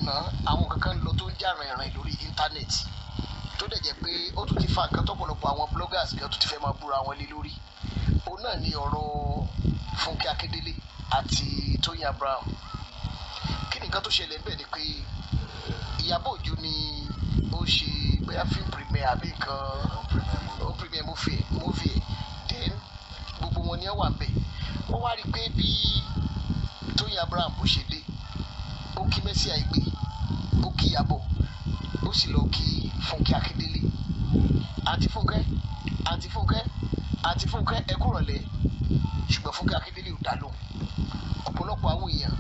Àná àwọn kankan lọ tó ń jà rìnrìn lórí íńtánẹ́ẹ̀tì, tó dẹ̀ jẹ́ pé ó tún ti fa nǹkan tọ́pọ̀lọpọ̀ àwọn bloggers gan tó ti fẹ́ máa búra wọn lé lórí. Òun náà ni ọ̀rọ̀ Fúnkẹ́ Akíndélé àti Tóyìn Abraham. Kí ni nǹkan tó ṣẹlẹ̀ níbẹ̀ ni pé Ìyábọ̀ Òjó ni ó ṣe bóyá film premiere àbí nǹkan, ó premiere movie ẹ̀, then gbogbo wọn ni ẹ wà níbẹ̀. Wọ́n wá rí i pé bí Tóyìn Abraham bó ṣe dé, ó kí Mercy Aigbe, ó kí Ìyábọ̀, ó sì lọ kí Fúnkẹ́ Akíndélé. "Àǹtí Fúnkẹ́, Àǹtí Fúnkẹ́, Àǹtí Fúnkẹ́, ẹ kúrọ̀lẹ́." Ṣùgbọ́n Fúnkẹ́ Akíndélé ò dá lóhùn. Ọ̀pọ̀lọpọ̀ àwọn èèyàn,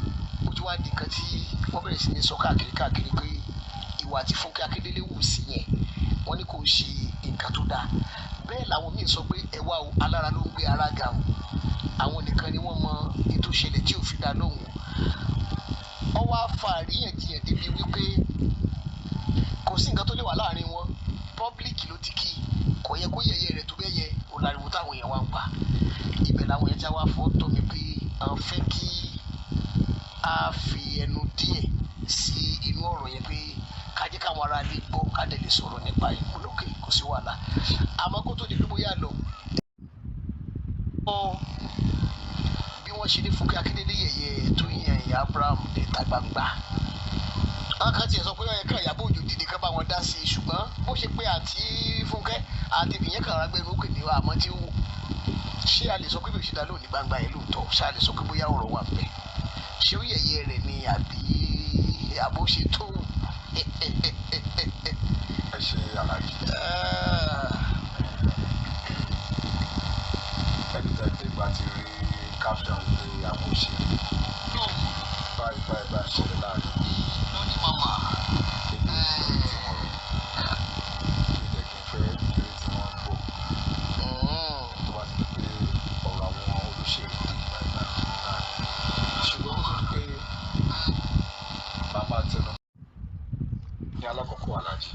ó ti wá di nǹkan tí wọ́n bẹ̀rẹ̀ sí ní sọ káàkiri káàkiri pé ìwà tí Fúnkẹ́ Akíndélé wù sí yẹn, wọ́n ní kò ń ṣe nǹkan tó dáa. Bẹ́ẹ̀ làwọn míín sọ pé ẹ wá o, alára ló ń gbé ara ga o, àwọn nìkan ni wọ́n mọ ètò ìṣẹ̀lẹ̀ tí ò fi dá lóhùn. Ó wá fa àríyànjiyàn débi wípé kò sí nǹkan tó lè wà láàrin wọn, public ló ti kí, kò yẹ kó yẹ̀yẹ́ rẹ̀ tó bẹ́ẹ̀ yẹ. Ò láriwo táwọn èèyàn wá ń pa. Ibẹ̀ làwọn èèyàn tí wá fọ́ tọ́ mi pé àwọn fẹ́ kí a fi ẹnu díẹ̀ sí inú ọ̀rọ̀ yẹn, pé ká jẹ́ káwọn ará ilé gbọ́, ká dẹ̀ lè sọ̀rọ̀ nípa ẹ̀. Mo lókè, kò sí wàhálà. Àmọ́ kó tó di pé bóyá lọ bí wọ́n ṣe ní Fúnkẹ́ Akíndélé yẹ̀yẹ́ Tóyìn Abraham níta gbangba, àwọn kan tiẹ̀ sọ pé ó yẹ ká Ìyábọ̀ Òjó dìde ká bá wọn dá sí i. Ṣùgbọ́n bó ṣe pé àti Fúnkẹ́ àti ìyẹn kan rà gbẹnu òkè ní àmọ́ tí ó wò, ṣé a lè sọ pé bí òṣìṣẹ́ lónìí gbangba yẹn lóòótọ́, ṣé a lè sọ pé bóyá ọ̀rọ̀ wà bẹ́ẹ̀, ṣé ó yẹ̀yẹ́ rẹ̀ ni àbí àbó ṣe tó wù? Ẹ ṣe, aláàjì. Ẹni tẹ́ pé ìgbà ti rí caption pé àwọn òṣèré báyìí báyìí báyìí ṣẹlẹ̀ láàrin lóní màmá. Èmi ò tí ì tí wọ́n rí kí n jẹ́ kí n fẹ́ eré tí wọ́n ń bọ̀ tó bá ti di pé ọ̀rọ̀ àwọn olóṣèlú báyìí báyìí láàrin. Ṣùgbọ́n kó tó di pé màá máa tẹnu ní alákọ̀ọ́kọ́, aláàjì,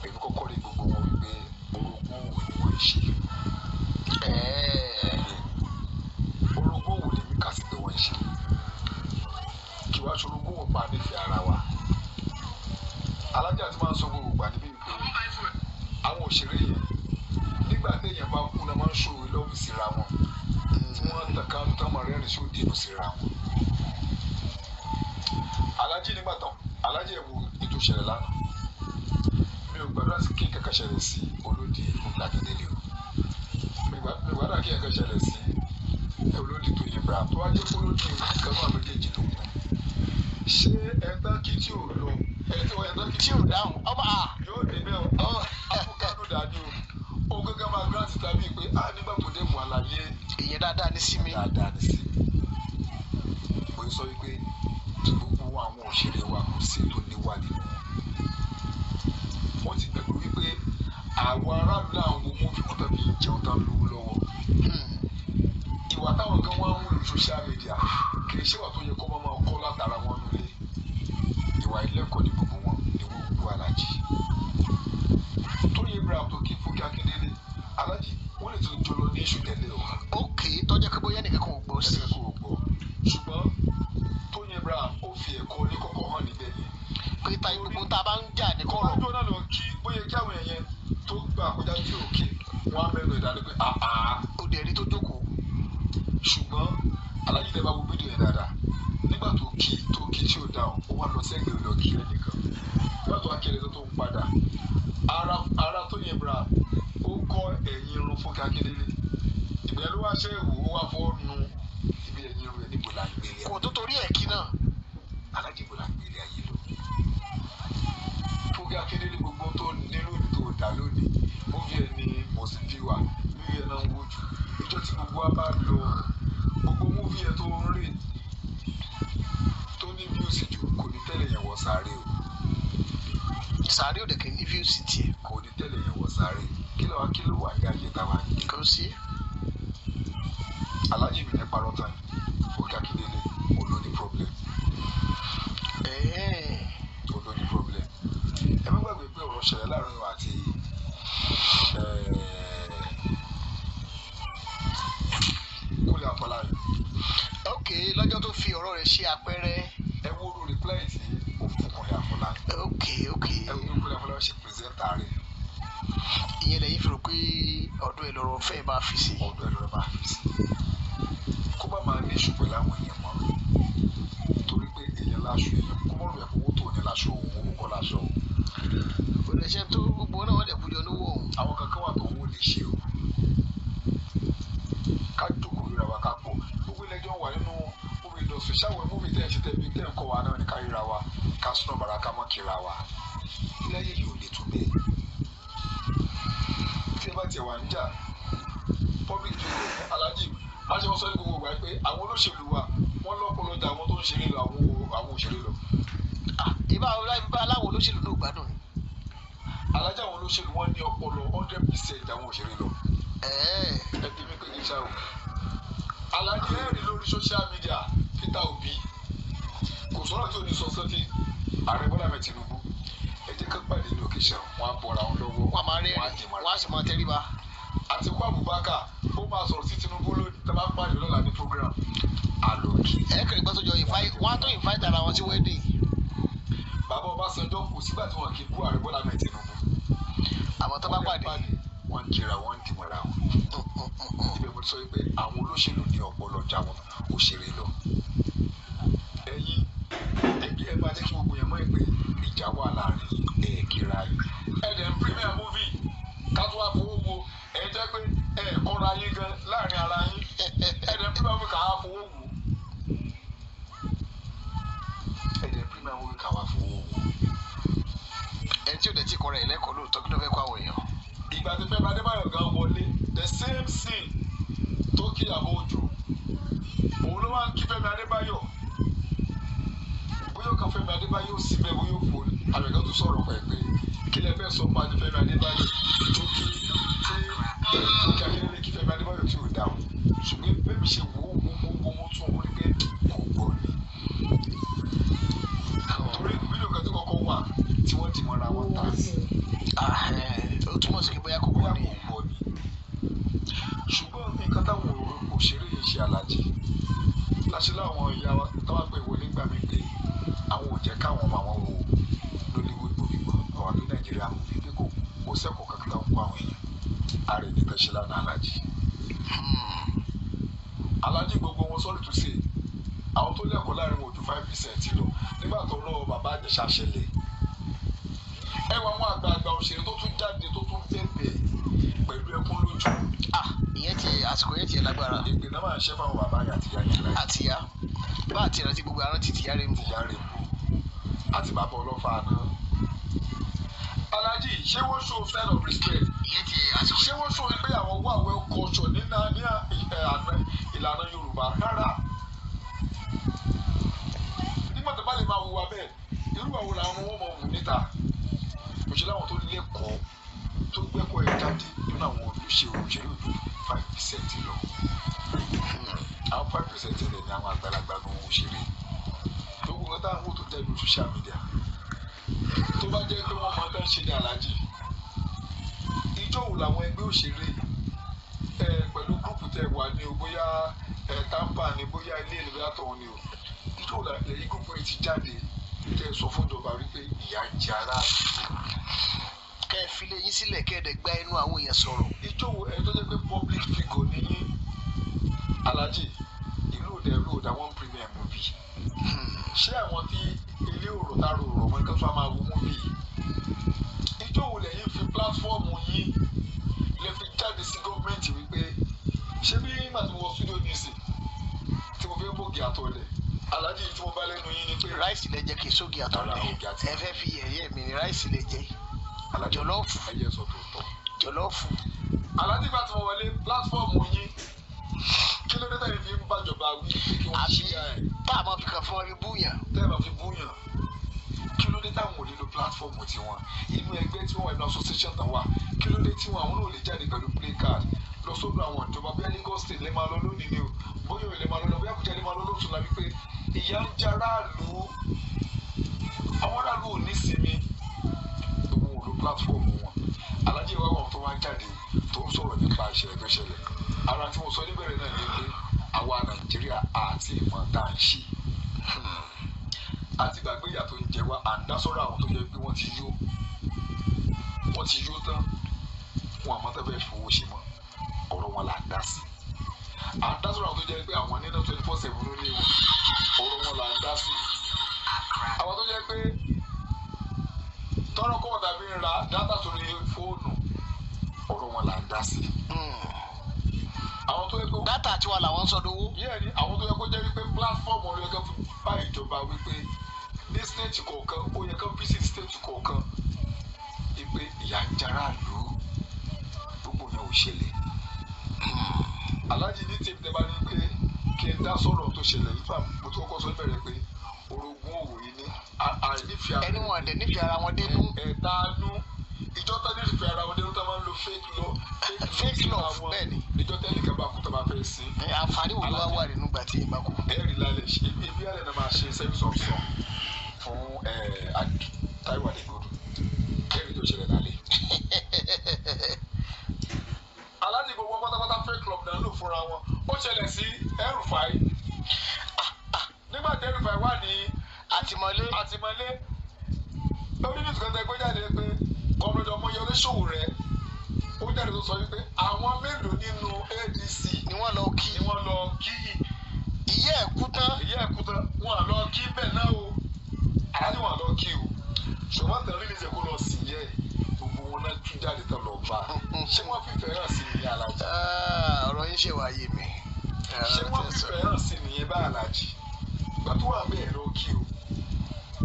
èmi kọ́kọ́ rí gbogbo wọn wípé orogún òwò ni wọ́n ń ṣe. Orogún òwò lèmi kà sí pé wọ́n ń ṣe. Kí wàá ṣorogún òwò pa nífẹ̀ẹ́ ara wa. Alájà ti máa ń sọ gbogbo ìgbà níbí wípé àwọn òṣèré yẹn, nígbà téèyàn bá kú náà, máa ń ṣòro love síra wọn, tí wọ́n tàn ká tán máa rẹ́rìn sí òdì inú síra wọn. Alájì, nígbà tán, alájì, ẹ̀ wo ètò ìṣẹ̀lẹ̀ lánàá. Mi ò gbàdúrà sí kí nǹkan kan ṣẹlẹ̀ sí olódì Fúnkẹ́ Akíndélé o. Mi ò gbàdúrà kí nǹkan ṣẹlẹ̀ sí olódì Tóyìn Abraham. Tó wá jẹ́ pé olódì nǹkan náà méjèèjì ló kù, ṣé ẹ̀ńtán kí tí ò lọ ẹ̀ńtán kí tí ò dáhùn ọba a yóò dé bẹ́ẹ̀ o, avocado dání o, òun gángan máa grant tàbí pé a nígbà tó dé mú àlàyé. Èèyàn dáadáa ní sí mi. Dáadáa ní sí mi. Mo sọ wípé gbogbo àwọn òṣèré wa, kò sí ètò níwà nínú wọn. Wọ́n ti gbàgbé wípé àwọn aráàlú làwọn wo movie wọn tán fi ń jẹun, tán lówó lọ́wọ́. Ìwà táwọn kan wá ń wù lórí social media kì í ṣe ìwà tó yẹ kó máa kọ́ látara wọn nílé. Ìwà ilé-ẹ̀kọ́ ní gbogbo wọn ni wọ́n wù. Alájì, Tóyìn Abraham tó kí Fúnkẹ́ Akíndélé, alájì, wọ́n lè tún jọ lọ ní iṣu tẹ́lẹ̀ o. Ok, tọ́jú pé bóyá nìkan kò gbọ́ sí. Ẹnì kò gbọ́, ṣùgbọ́n Tóyìn Abraham ó fi ẹ̀kọ́ ní kọ́kọ́ hàn níbẹ̀ yẹn. Pé ta gbogbo tá a bá ń jà ní kọ̀rọ̀. Ọjọ́ náà lọ kí bóyá kí àwọn èèyàn tó gbà kọjá tí òkè wọn á mẹ́nu ìdálé pé àá. Ó dẹ̀ rí tó jókòó. Ṣùgbọ́n alájí, tẹ́ bá wo fídíò yẹn dáadáa, nígbà tó kí tí ò dáhùn, ó wá lọ sẹ́gbẹ̀ẹ́, lọ kí ẹnìkan. Nígbà tó wá kí ẹnìkan tó ń padà, ara Tóyìn Abraham ó kọ́ ẹ̀yìn irun Fúnkẹ́ Akíndélé. Ìgbà yẹn ló wá ṣe ìwò, ó wá fọ́ nu ibi ẹ̀yìn irun ẹ̀. Níbo la ń gbélé? Kò tó torí ẹ̀ kí náà. Alájí, bò la ń gbélé ayé lọ? Fúnkẹ́ Akíndélé, gbogbo tó ní lónìí tó dá lónìí, movie ẹ̀ ní most viewer, movie ẹ̀ náà ń wò jù. Ìjọ tí gbogbo wa bá lọ, gbogbo movie ẹ̀ tó ń rè tó ní views jù, kò ní tẹ̀lé yẹn wọ sáré o. Sàárè ò dẹ̀ kì í ní views tiẹ̀. Kò ní tẹ̀lé yẹn wọ sáré. Kí ló wá, kí ló wà ní ayé táwa ń gbé? Kò sí. Alájí mi ní parọ́ tán, Fúnkẹ́ Akíndélé ó ló ní problem. Ó ló ní problem. Ẹ má gbàgbé pé ọ̀rọ̀ ṣẹlẹ̀ láàrin òun àti Kúnlé Afọláyan. Ok, lọ́jọ́ tó fi ọ̀rọ̀ rẹ̀ ṣe àpẹẹrẹ. Ẹ wo orú reply tí ó bùkátà rẹ̀. Ìyẹn lẹ́yìn fi rò pé ọ̀dọ̀ ẹ̀ lọ́rọ̀ fẹ́ máa fi sí. Ọ̀dọ̀ ẹ̀ lọ́rọ̀ máa fi sí. Kó má máa ní ìṣù pẹ̀lú àwọn èèyàn mọ́, torí pé èèyàn láṣọ èèyàn kó mọ̀ rẹ̀ owó tó ní láṣọ òun, owó kọ́ láṣọ òun. Òṣìṣẹ́ tó gbogbo náà wọ́n dẹ̀ kújọ lówó òun. Àwọn kankan wà tó owó lè ṣe o. Ká jókòó ríra wa ká pọ̀. Gbogbo ilé ẹjọ́ wà nínú movie industry. Ṣáwọn movie tẹ́ ẹ̀ ṣe tẹ́ bí tẹ́ ẹ̀ ń kọ́ wa náà ní ká ríra wa, ká súná bàrà ká mọ́ kíra wa. Ilé ayé yìí ò lè tún bẹ́ẹ̀. Tí ẹ bá tiẹ̀ wà ń jà, public figure Alhaji má ṣe wọ́n sọ ní gbogbo ìgbà pé àwọn olóṣèlú wa wọ́n lọ́pọlọ jà àwọn tó ń ṣeré lọ, àwọn òṣèré lọ. Ìbá aláwọ̀ olóṣèlú ló gbádùn ni. Alhaji àwọn olóṣèlú wọn ní ọpọlọ 100% àwọn òṣèré lọ. Ẹ bí mi pé kí n ṣá o. Alhaji ẹ rí lórí social media Peter Obi kò sọ̀rọ̀ tí ò ní sọ sọ́tì Ààrẹ Bọ́lá Ahmed Tinubu. Ẹ jẹ́ ká pàdé ní occasion, wọn á bọ̀ra wọn lọ́wọ́, wọn á máa rẹ́rìn, wọn á sì máa tẹríba. Àtíkú Abubakar ó máa sọ̀rọ̀ sí Tinubu lónìí tá a bá pàdé lọ́la ní program. Àlòkì. Ẹ kiri gbọ́ sójọ wọ́n á tó invite ara wọn sí wedding. Bàbá Ọbásanjọ́ kò sígbà tí wọn kì í bú Ààrẹ Bọ́lá Ahmed Tinubu. Àmọ́ tó bá pàdé wọ́n kíra wọ́n ń dìmọ̀ra wọn. Ibẹ̀ mo ti sọ pé àwọn olóṣèlú ní ọpọlọ já wọn òṣèré lọ. Ẹ̀yin ẹbí ẹ máa jẹ́ kí gbogbo yẹn mọ̀ pé ìjà wà láàrin ẹ̀ kíra yìí. Ẹ̀dẹ̀ ń premier movie ká tó wá fowó wo ẹ̀ jẹ́ pé ẹ̀ kọ́ra yín gan láàrin ara yín. Ẹ̀dẹ̀ ń premier movie ká wá fowó wo. Ẹ̀dẹ̀ ń premier movie ká wá fowó wo. Ẹni tí ò dẹ̀ tí kọ́ra ẹ̀ lẹ́kọ̀ọ́ lóòótọ́ kí ló fẹ́ kó àwọn èèyàn. Ìgbà tí Fẹ́mi Adébáyọ̀ gan wọlé, the same scene tó kí Ìyábọ̀ Òjó òun ló máa ń kí Fẹ́mi Adébáyọ̀. Bóyá kan Fẹ́mi Adébáyọ̀ síbẹ̀ bóyá òfò àgbẹ̀kan tó sọ̀rọ̀ pẹ̀pẹ̀ kí lẹ fẹ́ sọ pa ní Fẹ́mi Adébáyọ̀ tó kí tí Fúnkẹ́ Akíndélé kí Fẹ́mi Adébáyọ̀ tí ò dáhùn, ṣùgbọ́n Fẹ́mi ṣe wò ó wò ó wò ó tún ó rí pé kò gbọ́ ni. Torí fídíò kan tó kọ́kọ́ wà tí wọ́n ti mọ́ra wọn ta sí. Ó túmọ̀ sí pé bóyá kò gbọ́ ni. Ṣùgbọ́n nǹkan táwọn òṣèré yìí ṣe Alhaji láṣẹ láwọn ìyá wa táwọn pè wọlé gbà mí pé àwọn ò jẹ́ káwọn ọmọ àwọn wo Nollywood movie mọ́ àwọn àbí Nàìjíríà movie pé kò sẹ́kọ̀ọ́ kankan táwọn kó àwọn èèyàn. Ààrẹ nìkan ṣe lánàá Alhaji. Alhaji gbogbo wọn sorry to say àwọn tó lẹ́kọ̀ọ́ láàrin wọn ò ju 5% lọ nígbà tó rọ bàbá Ìjẹ̀ṣà ṣẹlẹ̀. Ẹ wọ àwọn àgbààgbà òṣèré tó tún jáde tó tún bẹ̀bẹ̀ pẹ̀lú ẹkún lójú. Ìyẹn ti àsìkò yẹn ti ẹ̀ lágbára. Ìpè náà máa ń ṣe fáwọn bàbá àti ìyá yẹn láì. Àti ìyá bá àti ìrántí gbogbo arántí ti ìyá rẹ̀ ń bò. Ìyá rẹ̀ ń bò àti bàbá ọlọ́fà náà. Alhaji ṣé wọ́n show sign of respect? Ìyẹn ti àsìkò. Ṣé wọ́n show pé àwọn wà well culture nínú ní ìlànà Yorùbá? Rárá. Nígbà tó bá lè máa hùwà bẹ́ẹ̀, irú àwọn làwọn ọmọ wọn mọ̀ wù níta. Òṣèlú àwọn tó lẹ́kọ̀ọ́ tó gbẹ́kọ̀ọ́ ẹ̀ jáde nínú àwọn olùṣe òṣèlú ojú 5% lọ. Àwọn 5% rẹ̀ ní àwọn àgbàlagbà ní òṣèré. Gbogbo nǹkan táwọn wò tó jáde lórí social media. Tó bá jẹ́ pé wọ́n máa tán ṣe ní Alhaji. Ìjọ́ wo làwọn ẹgbẹ́ òṣèré pẹ̀lú gúrùpù tẹ wà ní o, bóyá Tampa ni, bóyá ilé ìlú bóyá tọ̀hún ni o. Ìjọ́ wo làwọn gúrùpù yìí ti jáde tẹ sọ fún ìjọba wípé ìyà ń jẹ aráàlú. Kẹ́ ẹ fi lé yín sílẹ̀ kẹ́ ẹ dẹ̀ gba ẹnu àwọn èèyàn sọ̀rọ̀. Ìjọ́ wo ẹni tó jẹ́ pé public figure ní yín Alhaji ìlú òde ìlú òde àwọn premier movie. Ṣé àwọn tí ilé òrò tààrà òrò wọn kí wọ́n máa wo movie? Ìjọ́ wo lẹ́yìn fi platform yín lè fi jáde sí gọ́ọ̀mẹ̀ntì wípé ṣé bí nígbà tí mo wọ studio nísìn tí mo fẹ́ bògì àtọ̀lẹ̀ Alhaji tí mo bá lẹ́nu yín ni pé ráìsì lẹ jẹ kí sóògì àtọ̀lẹ̀ ẹ fẹ́ fi yẹ̀yẹ́ mi ni ráìsì lẹ jẹ. Jọlọ́ọ̀fù jọlọ́ọ̀fù. Alhaji bá ti wọlé pílátífọ́ọ̀mù yín kí ló dé tẹ̀yìn fi ń bàjọba wí pé kí wọ́n ṣí ẹ̀. Tá a máa fi kàn fún wa fi búyàn. Tẹ́ ẹ máa fi búyàn. Kí ló dé táwọn ò lè lo pílátífọ́ọ̀mù tiwọn inú ẹgbẹ́ tí wọ́n wà inú association tán wà kí ló dé tí wọn àwọn náà lè jáde pẹ̀lú play card lọ sọ́dọ̀ àwọn ìjọba bóyá Lagos State lè máa lọ lónìí ni o bóyá òye lè máa lọ lọ bóyá Àbújá lè máa lọ lọ́tún la wípé ìyà ń jẹ aráàlú àwọn aráàlú ò ní sinmi gbogbo wọn lo platform wọn. Alhaji wa wọn tó wá jáde tó ń sọ̀rọ̀ nípa ìṣẹ̀lẹ̀ tó ṣẹlẹ̀ ara tí mo sọ níbẹ̀rẹ̀ náà ni pé àwa Nàìjíríà àti ìmọ̀ tá à ń ṣe àti gbàgbé ìyà tó ń jẹ wá à ń dá sọ́rọ̀ àwọn tó jẹ́ pé wọ́n ti yó. Wọ́n ti yó tán, wọn àmọ́ tó fẹ́ fowó ṣe mọ́. Ọ̀rọ̀ wọn là ń dá sí. À ń dá sọ̀rọ̀ àwọn tó jẹ́ pé àwọn nínú 24/7 ló lé wọn. Ọ̀rọ̀ wọn là ń dá sí. Àwọn tó jẹ́ pé tọ́rọ̀ kọ́ tàbí ń ra dátà sórí fóònù, ọ̀rọ̀ wọn là ń dá sí. Àwọn tó yẹ kó dátà tiwa làwọn ń sọ dowó. Yẹ́n ni àwọn tó yẹ kó jẹ́ wípé platform ọ̀rọ̀ yẹ kó fi bá ìjọba wípé ní state kọ̀ọ̀kan, ó yẹ kó visit state kọ̀ọ̀kan wípé ìyà ń jara lù ú, gbogbo yẹn ò ṣẹlẹ̀. Aláàjì ní tèmi tẹ́ bá ní pé kí n dá sọ̀rọ̀ tó ṣẹlẹ̀ yìí, fà mo tó kọ́kọ́ sọ bẹ̀rẹ̀ pé orogún òwò yìí ní àìnífẹ̀ẹ́ Ẹni wọn àdẹ nífẹ̀ẹ́ ara wọn dénú. Ẹ̀ẹ́dánú ìjọ tó nífẹ̀ẹ́ ara wọn dénú tó máa ń lo fake love. Fake love, bẹ́ẹ̀ ni. Ìjọ tẹ́lẹ̀ kan bá kú tó bá fẹ́ sí. Ẹ, àǹfààní wo ló wá wà nínú ìgbà tí ìgbà kú? Ẹ̀rí lálẹ́ ṣe ibi alẹ́ náà máa ṣe service of song fún Táíwò Adégbòdù, ẹ̀rí tó ṣẹlẹ̀ lálẹ́. Aláàjì, gbogbo pátápátá fake love náà lò fúnra wọn. Ó ṣẹlẹ̀ sí El-Rufai nígbà tí El-Rufai wà ní àtìmọ́lé. Àtìmọ́lé. Lórí ní ìtùkọ́ tẹ gbé jáde pé Comrade Ọmọyẹlé Sowore, ó jáde tó sọ wípé àwọn mélòó nínú ADC ni wọ́n lọ kí ni wọ́n lọ kí ìyá ẹ̀ kú tán. Ìyá ẹ̀kú tán, wọn à lọ kí bẹ́ẹ̀ náà o. Aláàjì, wọn à lọ kí o, ṣùgbọ́n tẹ̀lé ní ìṣẹ̀kú lọ sí yẹ gbogbo wọn náà tún jáde tán lọ bá a. Ṣé wọ́n fìfẹ́ hàn sí nìyẹn, aláàjì? Ah, ọ̀rọ̀ yín ṣe wáyé mi. Ṣé wọ́n fìfẹ́ hàn sí nìyẹn bá, aláàjì? Ìgbà tó wà bẹ́ẹ̀ lọ kí o,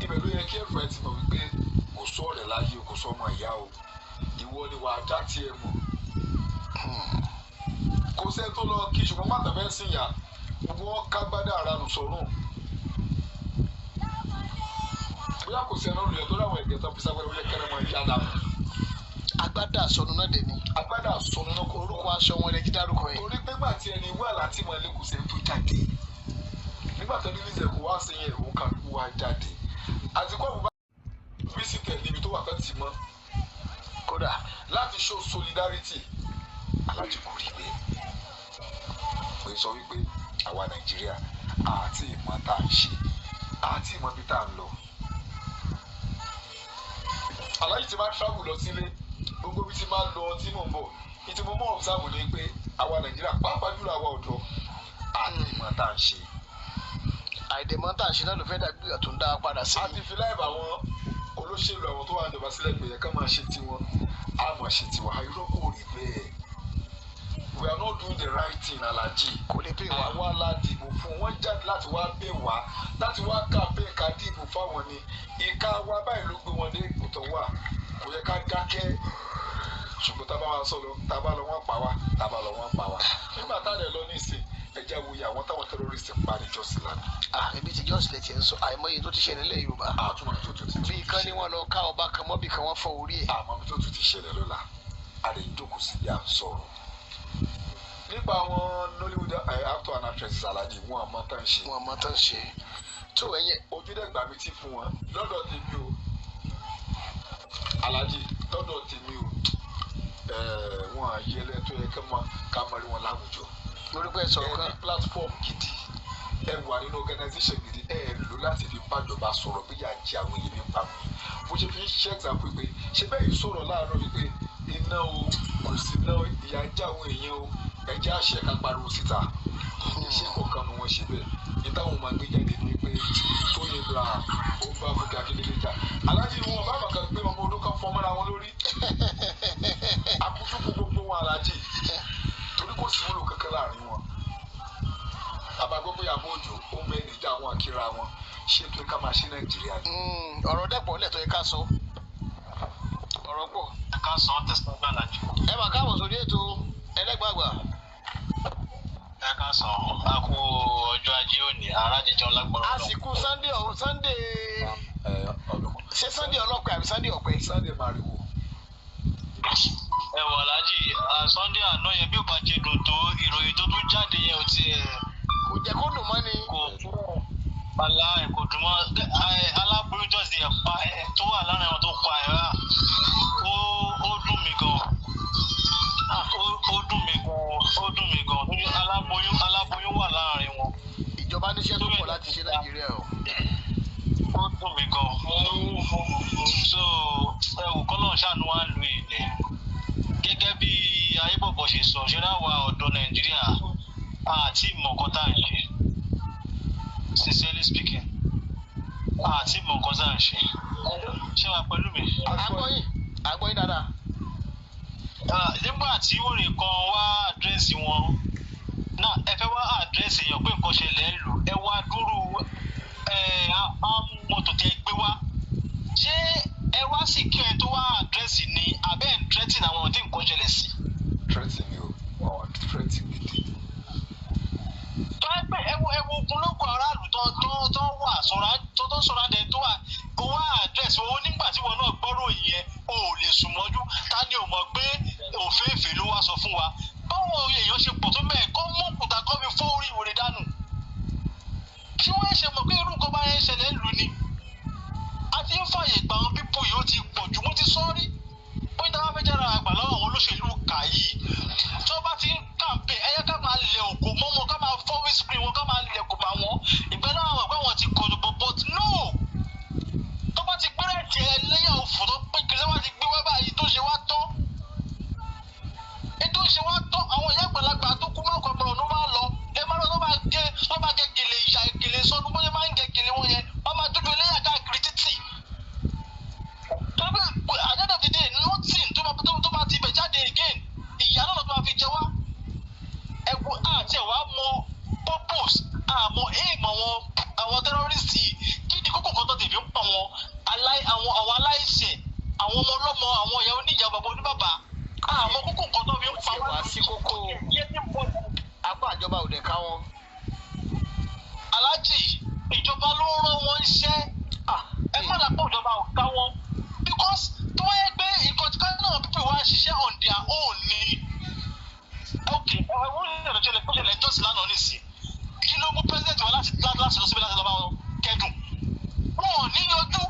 ibẹ̀ ló yẹ kí ẹ̀fọ́ ẹ ti mọ̀ wípé kò sọ ọ̀rẹ́ láyé o, kò sọ ọmọ ìyá o, ìwọ ni wàá dá tiẹ̀ mọ̀. Kò sẹ́ni tó lọ kí, ṣùgbọ́n má tàbẹ́ sìn yà, gbogbo wọn ká gbádà ara nù sọ̀rùn. Bóyá kò sẹ́ni olùyẹ tó láwọn ẹ̀gẹ́ tó fi sáfẹ́rẹ́ wọlé kẹrẹ́ mọ́ ìyá dànù. Agbádá àsọnù náà dẹ̀ ni. Agbádá sọnù náà kò Orúkọ aṣọ wọn lè jí dárúkọ yẹn. Torí pé gbà tí ẹni wà láti mọ ilé, kò sẹ́ni tó jáde. Nígbà tó ní lísẹ̀ kó wá sí yẹn, òun kàlùkù wá jáde àti kó àbúbá bísí tẹ̀ níbi tó wà tán ti mọ́ Kódà láti show solidarity. Aláàjì, kò rí bẹ́ẹ̀. Pé sọ wípé àwa Nàìjíríà àti ìmọ̀ tá à ń ṣe àti ìmọ̀ bí tá à ń lọ. Aláàjì, ti máa travel lọ sílé, gbogbo bí ti máa lọ tí mò ń bọ̀ ní tí mo mọ̀ observe ni pé àwa Nàìjíríà, pàápàá jùlọ àwa ọ̀dọ́, àti ìmọ̀ tá à ń ṣe. Àìdèmọ́ tá à ń ṣe náà ló fẹ́ dàbí ìgbà tó ń dá wa padà sí. A ti fi láì bá àwọn olóṣèlú, àwọn tó wà níjọba sílẹ̀ pé yẹ ká máa ṣe tiwọn, á máa ṣe tiwa. Irọ́, kò rí bẹ́ẹ̀. We are not doing the right thing, Alhaji. Kò lè pè wá. Àwa la dìbò fún wọn jáde láti wá bẹ̀ wá, láti wá campaign ká dìbò fáwọn ni. Ìka wa báyìí ló gbé wọn dé ipò tó wà. Kò yẹ ká dákẹ́, ṣùgbọ́n tá a bá wá sọ lọ, tá a bá lọ, wọ́n pa wá, tá a bá lọ, wọ́n pa wá. Nígbà tá a lè lọ nísìn, ẹja wo iye àwọn táwọn terrorist pa ní Jos lánàá. Ah, ibi tí Jos lè ti ń sọ, àìmọye tó ti ṣẹlẹ̀ nílẹ̀ Yorùbá. Àtúmọ̀ tó tún ti Bí kan ní wọ́n lọ ká ọba kan mọ́bì kan, wọ́n fọ́ orí ẹ̀. Àmọ́ bí tó tún ti ṣẹlẹ̀ lọ́la, a lè jókòó sí bí à ń sọ̀rọ̀ nípa àwọn Nollywood actor and actresses. Alhaji, wọn àmọ́ tá ń ṣe. Wọn mọ tán ṣe tó ẹyẹ. Ojú dẹ̀ gbà mí tí fún wọn lọ́dọ̀ tèmi o. Alhaji, lọ́dọ̀ tèmi o, wọn àyẹlẹ tó yẹ ká mọ rí wọn láwùjọ. Lórí pé sọ̀rọ̀ Ẹ kan ní platform gidi, ẹ wà nínú organisation gidi, ẹ lò láti fi bájọba sọ̀rọ̀ bí yà jẹ àwọn èèyàn nípa mi. Bó ṣe fi ń ṣe example pé ṣe bẹ́ẹ̀ yìí sọ̀rọ̀ láàárọ̀ wípé iná o, kò sí iná, ìyà ń jẹ àwọn èèyàn o, ẹ jẹ́ àṣẹ ká pariwo síta. Iṣẹ́ kọ̀ọ̀kan ni wọ́n ṣe bẹ́ẹ̀ ní táwọn máa gbé jáde ní pé Tóyìn Abraham ó bá Fúnkẹ́ Akíndélé jà. Aláàjì, wọn bá bàkà gbé ọmọ ọdún kan fọmọ́ra wọn lórí akutuku gbogbo wọn. Aláàjì, torí kò sí wúlò kankan láàrin wọn. Àbágbọ́ pé Ìyábọ̀ Òjó ó ń bẹ níjà, àwọn àkírà wọn ṣé tó ká máa ṣe Nàìjíríà ni. Ọ̀rọ̀ dẹ́pọ̀ lẹ́tọ̀ yẹ ká sọ, ọ̀rọ̀ pọ̀. Ẹ ká sọ tẹsán gbàlájú. Ẹ máa káàbọ̀ sórí ètò ẹlẹ́gbàgbà. Ẹ ká sọ, a kú ọjọ́ ajé òní, ara jíjọ lágbára Ọlọ́run. Àsìkò Sunday ọ̀hún, Sunday Ẹ ọdún. Ṣé Sunday ọlọ́pẹ àbí Sunday ọ̀pẹ? Sunday mariwo. Ẹ wọ Aláàjì, Sunday àná yẹn, bí ó bá ṣe dùn tó, ìròyìn tó tún jáde yẹn ò tiẹ̀ Kò jẹ́ kó dùn mọ́ ni. Kò bala ẹ, kò dùn mọ́. Aláboyún tó ti ẹ̀ pa ẹ tó wà láàrin àwọn tó pa ẹ rà, ó dùn mí gan. Ó dùn mí gan, ó dùn mí gan, torí aláboyún wà láàrin wọn. Ìjọba níṣẹ́ tó pọ̀ láti ṣe Nàìjíríà o. Ó dùn mí gan. So ẹ wò, kọ́lọ̀ ṣàánú wa ń lu yìí. bó ṣe sọ, ṣé láwa ọ̀dọ́ Nàìjíríà àti mọ̀ nǹkan tá à ń ṣe. Sincerely speaking, àti mọ̀ nǹkan tá à ń ṣe. Ṣé wàá pẹ̀lú mi? Agbọ́yìn, agbọ́yìn dáadáa. Ah, nígbà tí wèrè kan wá address wọn náà, ẹ fẹ́ wá address èèyàn pé nǹkan ṣẹlẹ̀ ń lò, ẹ wá dúró ẹ mọ́tò tẹ gbé wá. Ṣé ẹ wá sì kí ẹ tó wá address ni abẹ́ ń threaten àwọn tí nǹkan ṣẹlẹ̀ sí? Threatening ni o, wọn threatening gidi. Tó ẹ pé ẹ wo ogunlọ́gọ̀ aráàlú tó wà sọ̀rọ̀ tó sọ̀rọ̀ adẹ tó wà kó wá address wọn nígbà tí wọn náà gbọ́rọ̀ yẹn, o ò lè sùn mọ́jú. Ta ni ò mọ̀ pé òféèfé ló wá sọ fún wa? Báwo èèyàn ṣe pọ̀ tó mẹ́ẹ̀ kọ́ mú òkúta kọ́ fi fọ́ orí ìwòrè dànù? Tí wọ́n ṣe mọ̀ pé irú nǹkan bá yẹn ṣẹlẹ̀ ń lù ni a ti ń fàyè gbà àwọn pípò yìí, ó ti pọ̀ jù. Mo ti sọ rí pé tí wọ́n fẹ́ jára àgbà lọ́wọ́ àwọn olóṣèlú kà yìí, tí wọ́n bá ti ń kàǹpé, ẹ̀yẹ ká máa lẹ̀ òkò mọ́ wọn, ká máa fọ́ windscreen wọn, ká máa lẹ̀ kò bá wọn ìgbẹ́ náà, àwọn ẹ̀gbẹ́ wọn ti kọ̀ bọ̀. But no, tó bá ti gbẹ́rẹ́ tiẹ̀ lẹ́yìn òfò tó pé kiri, tó bá ti gbé wá báyìí, tó ṣe wá tán, ètò ìṣe wá tán, àwọn ìyá àgbàlagbà tó kú máa kọ ọmọ ọ̀nà máa lọ, ẹ máa lọ, tó máa gé gèlè ìyá, gèlè sọnù, bóyá máa ń gé gèlè wọn yẹn, wọ́n máa dúdú ẹlẹ́yà káàkiri títì. Torí pé at the end of the day, nothing tó máa ti ibẹ̀ jáde again. Ìyá náà tó máa fi jẹ wá. Ẹ wo, àti ẹ̀ wá mọ purpose, àmọ́ aim àwọn terrorists yìí. Kí ni kókó kan tó tèmi ń pa wọn àwọn aláìṣẹ̀, àwọn ọmọ ọlọ́mọ, àwọn ìyá oníyàá, bàbá oníbàbà? Àmọ́ kókó nǹkan tó fi ń pa Ó ti wá sí kókó. Apá ìjọba ò dẹ̀ ká wọn. Aláàjì, ìjọba ló ń rán wọn iṣẹ́. Ẹ má dàpọ̀, ìjọba ò ká wọn, because tó wáyé pé nǹkan tí káyọ̀ náà people wá ń ṣiṣẹ́ on their own ni, ok, ẹ wọ́n ní ìrìnàjò ṣẹlẹ̀ kó ṣẹlẹ̀ jọ́sìn lánàá nìsín, kí ló mú president wa láti lọ síbi láti lọ bá wọn kẹ́dùn? Wọn ò ní yọjú.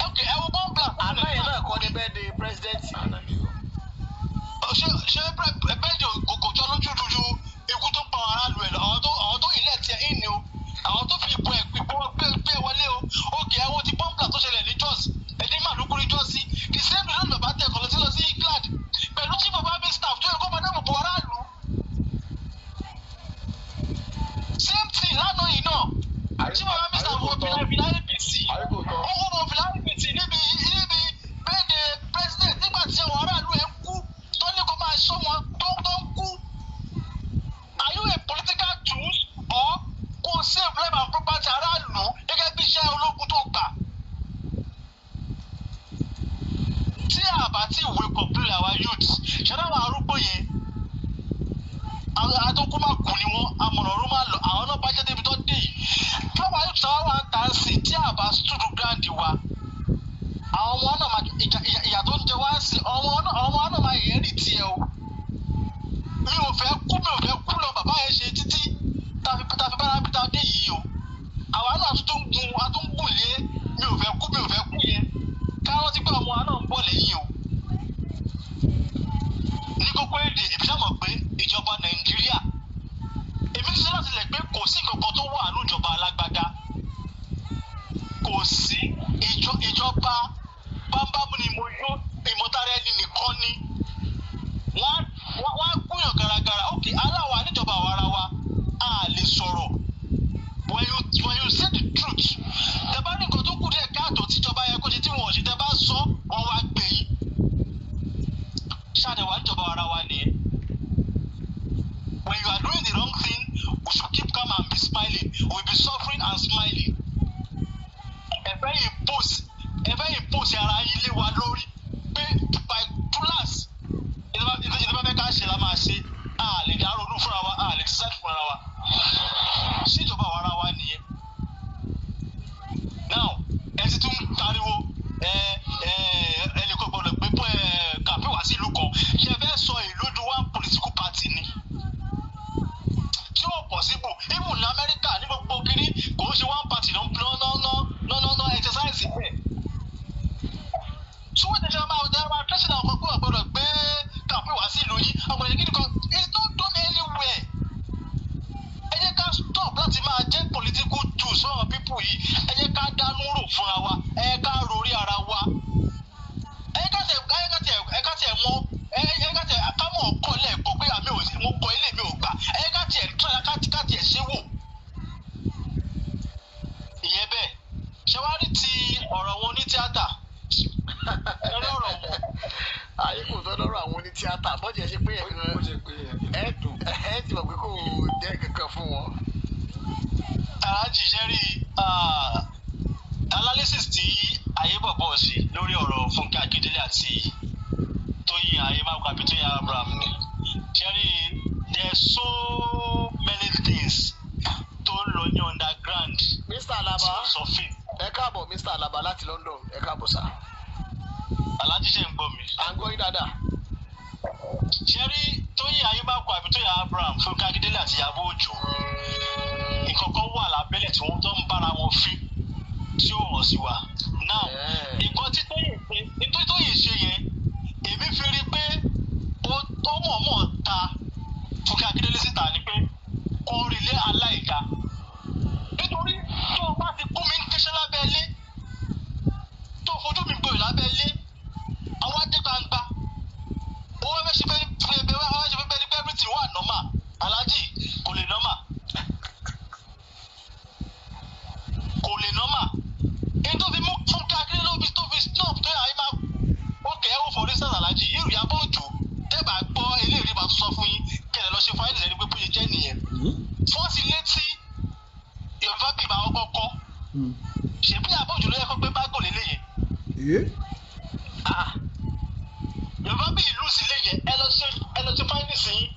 Ok, ẹ wo bomb blast. Àná yẹn náà kọ́ ní birthday president. Àná ni o. Ṣé bẹ́ẹ̀ni kò jọ lójú dúdú ikú tó pa aráàlú ẹ̀ lọ, àwọn tó ilẹ̀ tiẹ̀ ń ní o, àwọn tó fi ìbò ẹ̀ ìbò gbé wọlé o. Ok, ẹ wo ti bomb blast tó ṣẹlẹ̀ ní Jos, ẹni Màdúgùrí Jos sí, the same day lọ́nà bá tẹ̀ kọ́ lọ sí England pẹ̀lú chief of army staff tó yẹ kó máa dáàbò bo aráàlú. Same thing lánàá yìí náà, chief of army staff wọ fìlà APC, ó wọ fìlà APC níbi birthday president nígbà tí àwọn aráàlú ẹ̀ ń kú, tó ní kó máa ṣọ́ wọn tó ń kú. Are you a political tool or kó save life and property aráàlú gẹ́gẹ́ bí iṣẹ́ ológun tó gbà? Tí a bá ti wake up lórí àwa youth, ṣẹlẹ àwọn arúgbó yẹn, àwọn àtọkù máa kù ni wọn, amọ̀nà ọ̀run máa lọ, àwọn náà bá jẹ́ débi tó dé yìí. Táwa youth táwa wà ń tà ń sìn, tí a bá stood ground wa, àwọn ọmọ náà máa ìyà tó ń jẹ wá sí, àwọn ọmọ náà máa yẹn rí tiẹ̀ o. Mi ò fẹ́ kú, mi ò fẹ́ kú lọ. Bàbá yẹn ṣe títí tàfi bára bí ta dé yìí o. Àwa náà tún gun, a tún gùn lé mi ò fẹ́ kú, mi ò fẹ́ kú yẹn, káwọn ti pé ọmọ wa náà ń bọ̀ lẹ́yìn o. Ní kókó èdè, èmi ṣáà mọ̀ pé ìjọba Nàìjíríà, èmi ti sọ láti lẹ̀ pé kò sí nǹkan kan tó wà ní ìjọba alágbádá, kò sí ìjọba bámbámú ni mo yó, ìmọ̀tara ẹni nìkan ni wọ́n á gúnyàn garagara. Ok, aláwa níjọba àwa ara wa a lè sọ̀rọ̀. When you say the truth, tẹ bá ní nǹkan tó kù díẹ̀ káàtó tíjọba yẹ kó ṣe tí wọn ò ṣe, tẹ bá sọ, wọn wá gbé yín ṣáàdẹ̀ wà níjọba ara wa nìyẹn. When you are doing the wrong thing, we should keep calm and be smiling. We will be suffering and smiling. Ẹ fẹ́ impose ara yín lé wa lórí pé by túláàsì, ìjọba fẹ́ ká ṣe la máa ṣe, a lè dá ronú fúnra wa, a lè decide fúnra wa. Ṣèjọba àwa ara wa nìyẹn? Now, ẹ ti tún pariwo ẹ ẹ ẹnì kan gbọ́dọ̀ gbé ẹ kàfé wá sí ìlú kan. Ṣe fẹ́ sọ ìlú di one political party ni tí ó possible? Even ní Amẹ́ríkà, ní gbogbo kiri, kò ń ṣe one party ló no no no no no no exercise bẹ́ẹ̀. So wọ́n ti ṣe máa tẹ́sí náà kó gbọ́dọ̀ gbé kàfé wá sí ìlú yìí, àwọn ènìyàn kìíní kan. It's not done anywhere. Ẹ jẹ́ ká stop láti máa jẹ́ political tools fún àwọn people yìí. Ẹ jẹ́ ká dánú rò fúnra wa, ẹ jẹ́ ká rorí ara wa, ẹ jẹ́ ká tiẹ̀ mọ̀, ẹ jẹ́ ká tiẹ̀ ká mọ̀ ọkọ lẹ́ẹ̀kọ́ pé Bọ́dì ẹ̀ ṣe pé Ó ṣe pé ẹ ẹ̀ dùn. ẹ ti mọ̀ pé kò jẹ́ kankan fún wọn. Aláàjì, ṣe rí analysis tí Ayébọ̀bọ̀ ṣe lórí ọ̀rọ̀ Fúnkẹ́ Akíndélé àti Tóyìn Ayémákù àbí Tóyìn Abraham ni, ṣe rí, there so many things tó ń lọ ní underground Mr. tí Alaba, ó surface. Ẹ káàbọ̀, Mr. Alaba láti London. Ẹ káàbọ̀, sir. Aláàjì, ṣe ń gbọ́ mi? À ń gbọ́ yín dáadáa. Ṣe rí Tóyìn Ayémákù àbí Tóyìn Abraham, Fúnkẹ́ Akíndélé àti Ìyábọ̀ Òjó, nǹkan kan wà lábẹ́lẹ̀ tí wọ́n tó ń bára wọn fín tí ó hàn sí wa now. Nǹkan tí Tóyìn ṣe, nítorí Tóyìn ṣe yẹn, èmi fi rí pé ó mọ̀ọ́mọ̀ ta Fúnkẹ́ Akíndélé síta ni pé kó rí ilé aláìda, nítorí tó o bá ti kún mi ń kéṣẹ́ lábẹ́ ilé, tó o fojú mi gbòòrò lábẹ́ ilé, àwa dé gbangba, ó wá fẹ́ ṣe bẹ́ẹ̀ ni, wá fẹ́ ṣe bẹ́ẹ̀ ni pé everything wà normal. Aláàjì, kò lè normal, kò lè normal. Èyí tó fi mú Fúnkẹ́ Akíndélé ló fi tó fi snob tó yà á máa ok. Ẹ wo, for instance, Aláàjì, irú Ìyábọ̀ Òjó, tẹ́bà gbọ́ eléyìí máa tún sọ fún yín kẹlẹ̀ lọ ṣe fáìlì ẹni pé bóyá jẹ́ nìyẹn. Fọ́ọ̀sì létí Yorùbá bíbá ọkọ̀ kọ́, ṣèbí Ìyábọ̀ Òjó ló yẹ kó gbé bágò lélẹ́yìn. Ah, Yorùbá bí ìlú sílé yẹn, ẹ lọ ṣe fáìlì sí yín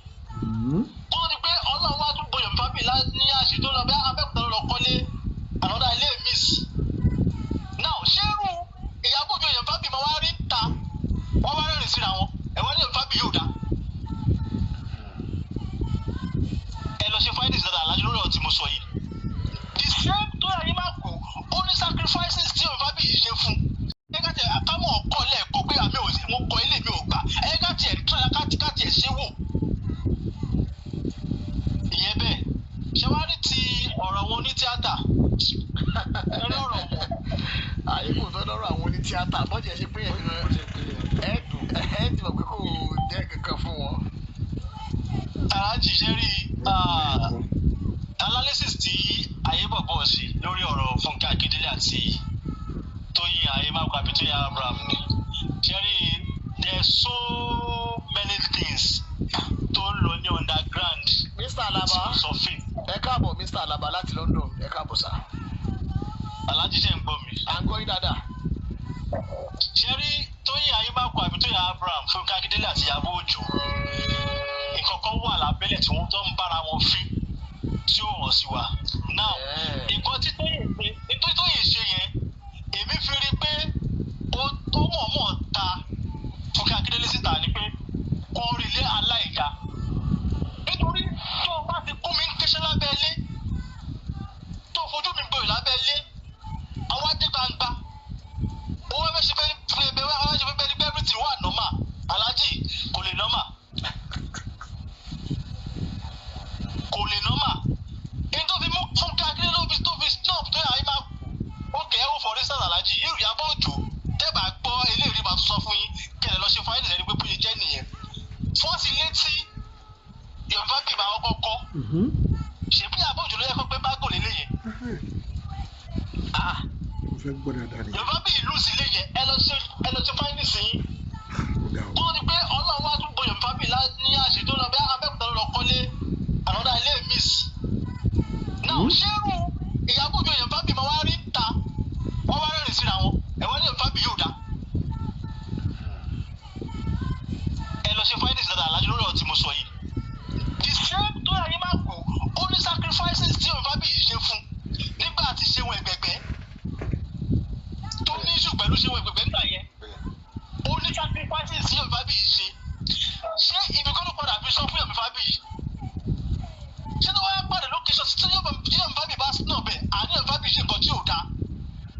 kó o ní pé Ọlọ́run wá tún bo Yorùbá bí ní àṣẹ tó lọ bí Abẹ́òkúta lọ kọ́lé ànọ́dá ilé miss now. Ṣérú Ìyábọ̀ Òjó, Yorùbá bí máa wá rí ta, wọ́n wá rẹ́rìn síra wọn, ẹ̀wọ́n ní Yorùbá bí yóò dá. Ẹ lọ ṣe findings dáadáa, alájú, lórí ọ̀rọ̀ tí mo sọ yìí. The same tó yà yín máa kú, ó ní sacrifices tí Yorùbá bí yìí ṣe fún ẹ. Ká tiẹ̀ kámọ̀ ọkọ lẹ́ẹ̀kọ́ pé àmì ò sí, mo kọ ilé mi ò gbà. Ẹ ká tiẹ̀ try, ká tiẹ̀ ṣe wò ìyẹn bẹ́ẹ̀. Ṣé wàá rí ti ọ̀rọ̀ wọn ní tíátà ẹ lọ́rọ̀ wọn. Ayé kò fẹ́ lọ́rọ̀ àwọn onítíátà. Bọ́dì ẹ̀ ṣe pé Ó ṣe pé ẹ ẹ̀ dùn. ẹ ti mọ̀ pé kò jẹ́ kankan fún wọn. Aláàjì, ṣe rí analysis tí Ayébọ̀bọ̀ ṣe lórí ọ̀rọ̀ Fúnkẹ́ Akíndélé àti Tóyìn Ayémákù àbí Tóyìn Abraham ni, ṣe rí, there so many things tó ń lọ ní underground Mr. tí Alaba, ó surface. Ẹ káàbọ̀, Mr. Alaba láti London. Ẹ káàbọ̀, sir. Aláàjì, ṣe ń gbọ́ mi? À ń gbọ́ yín dáadáa. Ṣe rí Tóyìn Ayémákù àbí Tóyìn Abraham, Fúnkẹ́ Akíndélé àti Ìyábọ̀ Òjó, nǹkan kan wà lábẹ́lẹ̀ tí wọ́n tó ń bára wọn fín tí ó hàn sí wa now. Nǹkan tí Tóyìn ṣe, nítorí Tóyìn ṣe yẹn, èmi fi rí pé ó mọ̀ọ́mọ̀ ta Fúnkẹ́ Akíndélé síta ni pé kó rí ilé aláìda, nítorí tó o bá ti kún mi ń kéṣẹ́ lábẹ́ ilé, tó o fojú mi gbòòrò lábẹ́ ilé, àwa dé gbangba, ó wá fẹ́ ṣe bẹ́ẹ̀, wá fẹ́ ṣe bẹ́ẹ̀ ni pé everything wà normal. Aláàjì, kò lè normal, kò lè normal. Èyí tó fi mú Fúnkẹ́ Akíndélé ló fi tó fi snob tó yà á máa ok. Ẹ wo, for instance, Aláàjì, irú Ìyábọ̀ Òjó, tẹ́bà gbọ́ eléyìí máa tún sọ fún yín kẹlẹ̀ lọ ṣe fáìlì ẹni pé bóyá jẹ́ nìyẹn. Fọ́ọ̀sì létí Yorùbá bí ìbá ọkọ̀ kọ́, ṣèbí Ìyábọ̀ Òjó ló yẹ kó gbé bágò lélẹ́yìn. Ah, Mo fẹ́ gbọ́ dáadáa ni. Yorùbá bí ìlú sílé yẹn, ẹ lọ ṣe fáìlì sí yín Ó ga o. kó o ní pé Ọlọ́run wá tún bo Yorùbá bí ní àṣẹ tó lọ bí Abẹ́òkúta lọ kọ́lé ànọ́dá ilé miss now. Ṣérú Ìyábọ̀ Òjó, Yorùbá bí máa wá rí ta, wọ́n wá rẹ́rìn síra wọn, ẹ̀wọ́n ní Yorùbá bí yóò dá. Ẹ lọ ṣe findings dáadáa, alájú, lórí ọ̀rọ̀ tí mo sọ yìí. The same tó yà yín máa kú, ó ní sacrifices tí Yorùbá bí yìí ṣe fún nígbà tí ṣe wọn ẹgbẹgbẹ tó ní issue pẹ̀lú ṣe wọn ẹgbẹgbẹ nígbà yẹn, ó ní sacrifices tí Yorùbá bí yìí ṣe. Ṣé ibi kan ló padà fi sọ fún Yorùbá bí yìí? Ṣé tó wáyé pàdé location tí Yorùbá bí bá sínú ọbẹ̀ àní Yorùbá bí ṣe nǹkan tí ò dáa,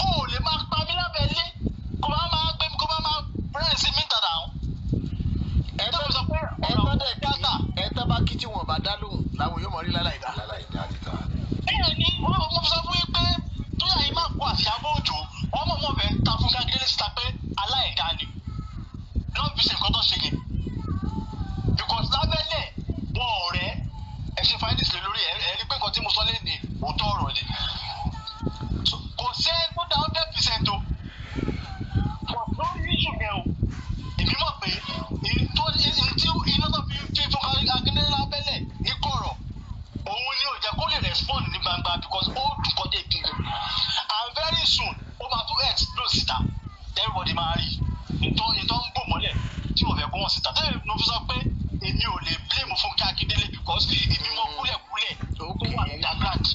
ó lè máa pa mí lábẹ́ ilé, kó máa máa gbé mi, kó máa máa rẹ́rìn sí mi tàdà àwọn. Ẹ Tó fi sọ pé ẹ ọ̀rọ̀ tọ́ dẹ̀ kí tíátà. ẹ tọ́ bá kí tí wọn bá dá lóhùn làwọn yóò mọ̀ rí láláì dá. Láláì dá níta. Bẹ́ẹ̀ ni wọ́n mọ̀ sọ fún yín pé Tóyìn Ayémákù àti Ìyábọ̀ Òjó, wọ́n mọ̀ mọ̀ fẹ́ ta Fúnkẹ́ Akíndélé síta pé aláìda ni lọ́ọ́ fi ṣe nǹkan tó ṣe yẹn, because lábẹ́lẹ̀ wọn ọ̀rẹ́. Ẹ ṣe findings lé lórí ẹ. Ẹ rí pé nǹkan tí mo sọ lé ní òótọ́ ọ̀rọ̀ ni. So, kò sí ẹ tó dá 100% o, but lórí issue yẹn o, èmi mọ̀ pé tí iná tó máa tún explode síta, everybody máa rí ìtọ́ ń bò mọ́lẹ̀ tí wọ́n fẹ́ kó wọ́n síta. Tẹ́lẹ̀ ló fi sọ pé èmi ò lè blame Fúnkẹ́ Akíndélé because èmi mọ kúlẹ̀kúlẹ̀ tó wà underground.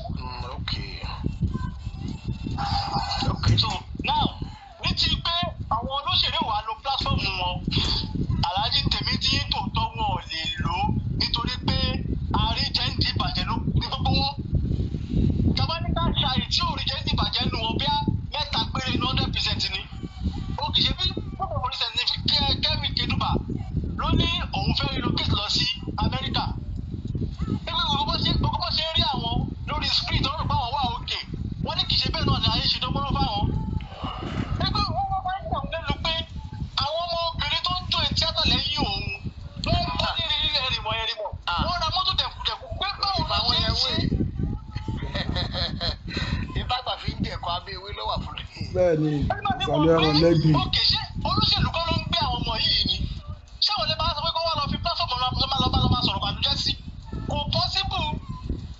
Okay. So now, ní ti pé àwọn olóṣèré wa lo platform wọn, Alhaji, tèmi tí tòótọ́, wọn ò lè lò ó nítorí pé àríjẹ́ǹdì ìbàjẹ́ ló ní gbogbo wọn. Tàbá ní ká ṣàyè tí ò rí jẹ́ǹdì ìbàjẹ́ nu wọn, bíá mẹ́ta péré ní 100% ni. Ó kì í ṣe bí gbogbo percent ní Kẹ́mi Kedúbà ló ní òun fẹ́ relocate lọ sí Amẹ́ríkà. Ẹgbẹ́ gbogbo bó ṣe ń rí àwọn lórí screen tó ń rò pé àwọn wà òkè, wọ́n ní kì í ṣe bẹ́ẹ̀ náà ni ayé ṣe dánmọ́rán fáwọn. Ẹgbẹ́ wọn wọ́n máa ń yà wọ́n lẹ́nu pé àwọn ọmọbìnrin tó ń jó tíátà lẹ́yìn òun, wọ́n ń kọ́ ní rírí ẹ̀rìmọ̀ ẹ̀rìmọ̀. Wọ́n ra mọ́tò dẹ̀kùdẹ̀kù pé báwo la Àwọn ṣe ń yẹn ṣe. wé ìbágbà fi ń jẹ̀kọ́ abẹ́ ewé lọ́wọ́ fún mi. Bẹ́ẹ̀ ni, ìsàlẹ̀ ọ̀rọ̀ lẹ́gbìn. Òkè, ṣé olóṣèlú kọ́ ló ń gbé àwọn ọmọ yìí ni? Ṣé àwọn lè máa sọ pé kó wá lọ fi platform lọ máa lọ bá lọ máa sọ̀rọ̀ bànújẹ́ sí? Kò possible.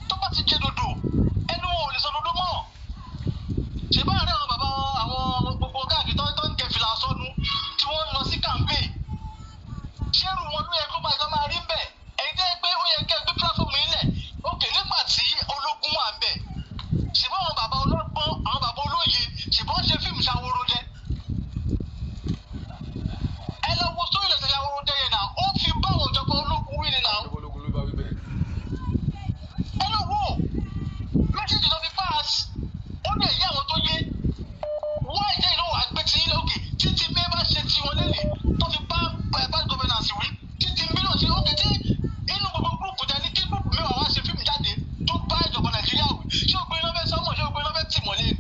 Tó bá ti jẹ dòdò, ẹnu wọn ò lè sọ dòdò mọ́. Ṣé báyọ̀ ní àwọn bàbá àwọn gbogbo káàkiri tó ń kẹfìlà sọnù tí wọ́n ń lọ sí campaign, ṣérù wọn ló yẹ kó máa kó máa rí bẹ́ẹ̀? Ẹ̀yin tẹ́ pé ó yẹ kẹ́ ẹ gbé platform yín lẹ̀ òkè nígbà tí ológun wà ń bẹ̀, ṣùgbọ́n àwọn bàbá ọlọ́gbọ́n, àwọn bàbá olóye, ṣùgbọ́n ṣe fíìmù ṣàwòrò jẹ. Ẹ lọ wo sórí ilẹ̀ ṣàwòrò jẹ yẹn náà, ó fi báwọn ìjọba ológun wí ni náà. Ológun ló bá wí bẹ́ẹ̀. Ẹ lọ wo message tó fi pass, ó lè yé àwọn tó yé. Wọ́n ẹ̀jẹ̀ ìlú wà gbé tí lókè títí bí ẹ bá ṣe tí wọn lélẹ̀ tó fi bá bad governance wí títí mílíọ̀nù ṣe ókè tí inú gbogbo group jẹ ní kí group mẹ́wàá wá ṣe fíìmù jáde tó bá ìjọba Nàìjíríà wí. Ṣé o gbé lọ́fẹ́ sọ́mọ̀? Ṣé o gbé lọ́fẹ́ tì mọ́lé ni?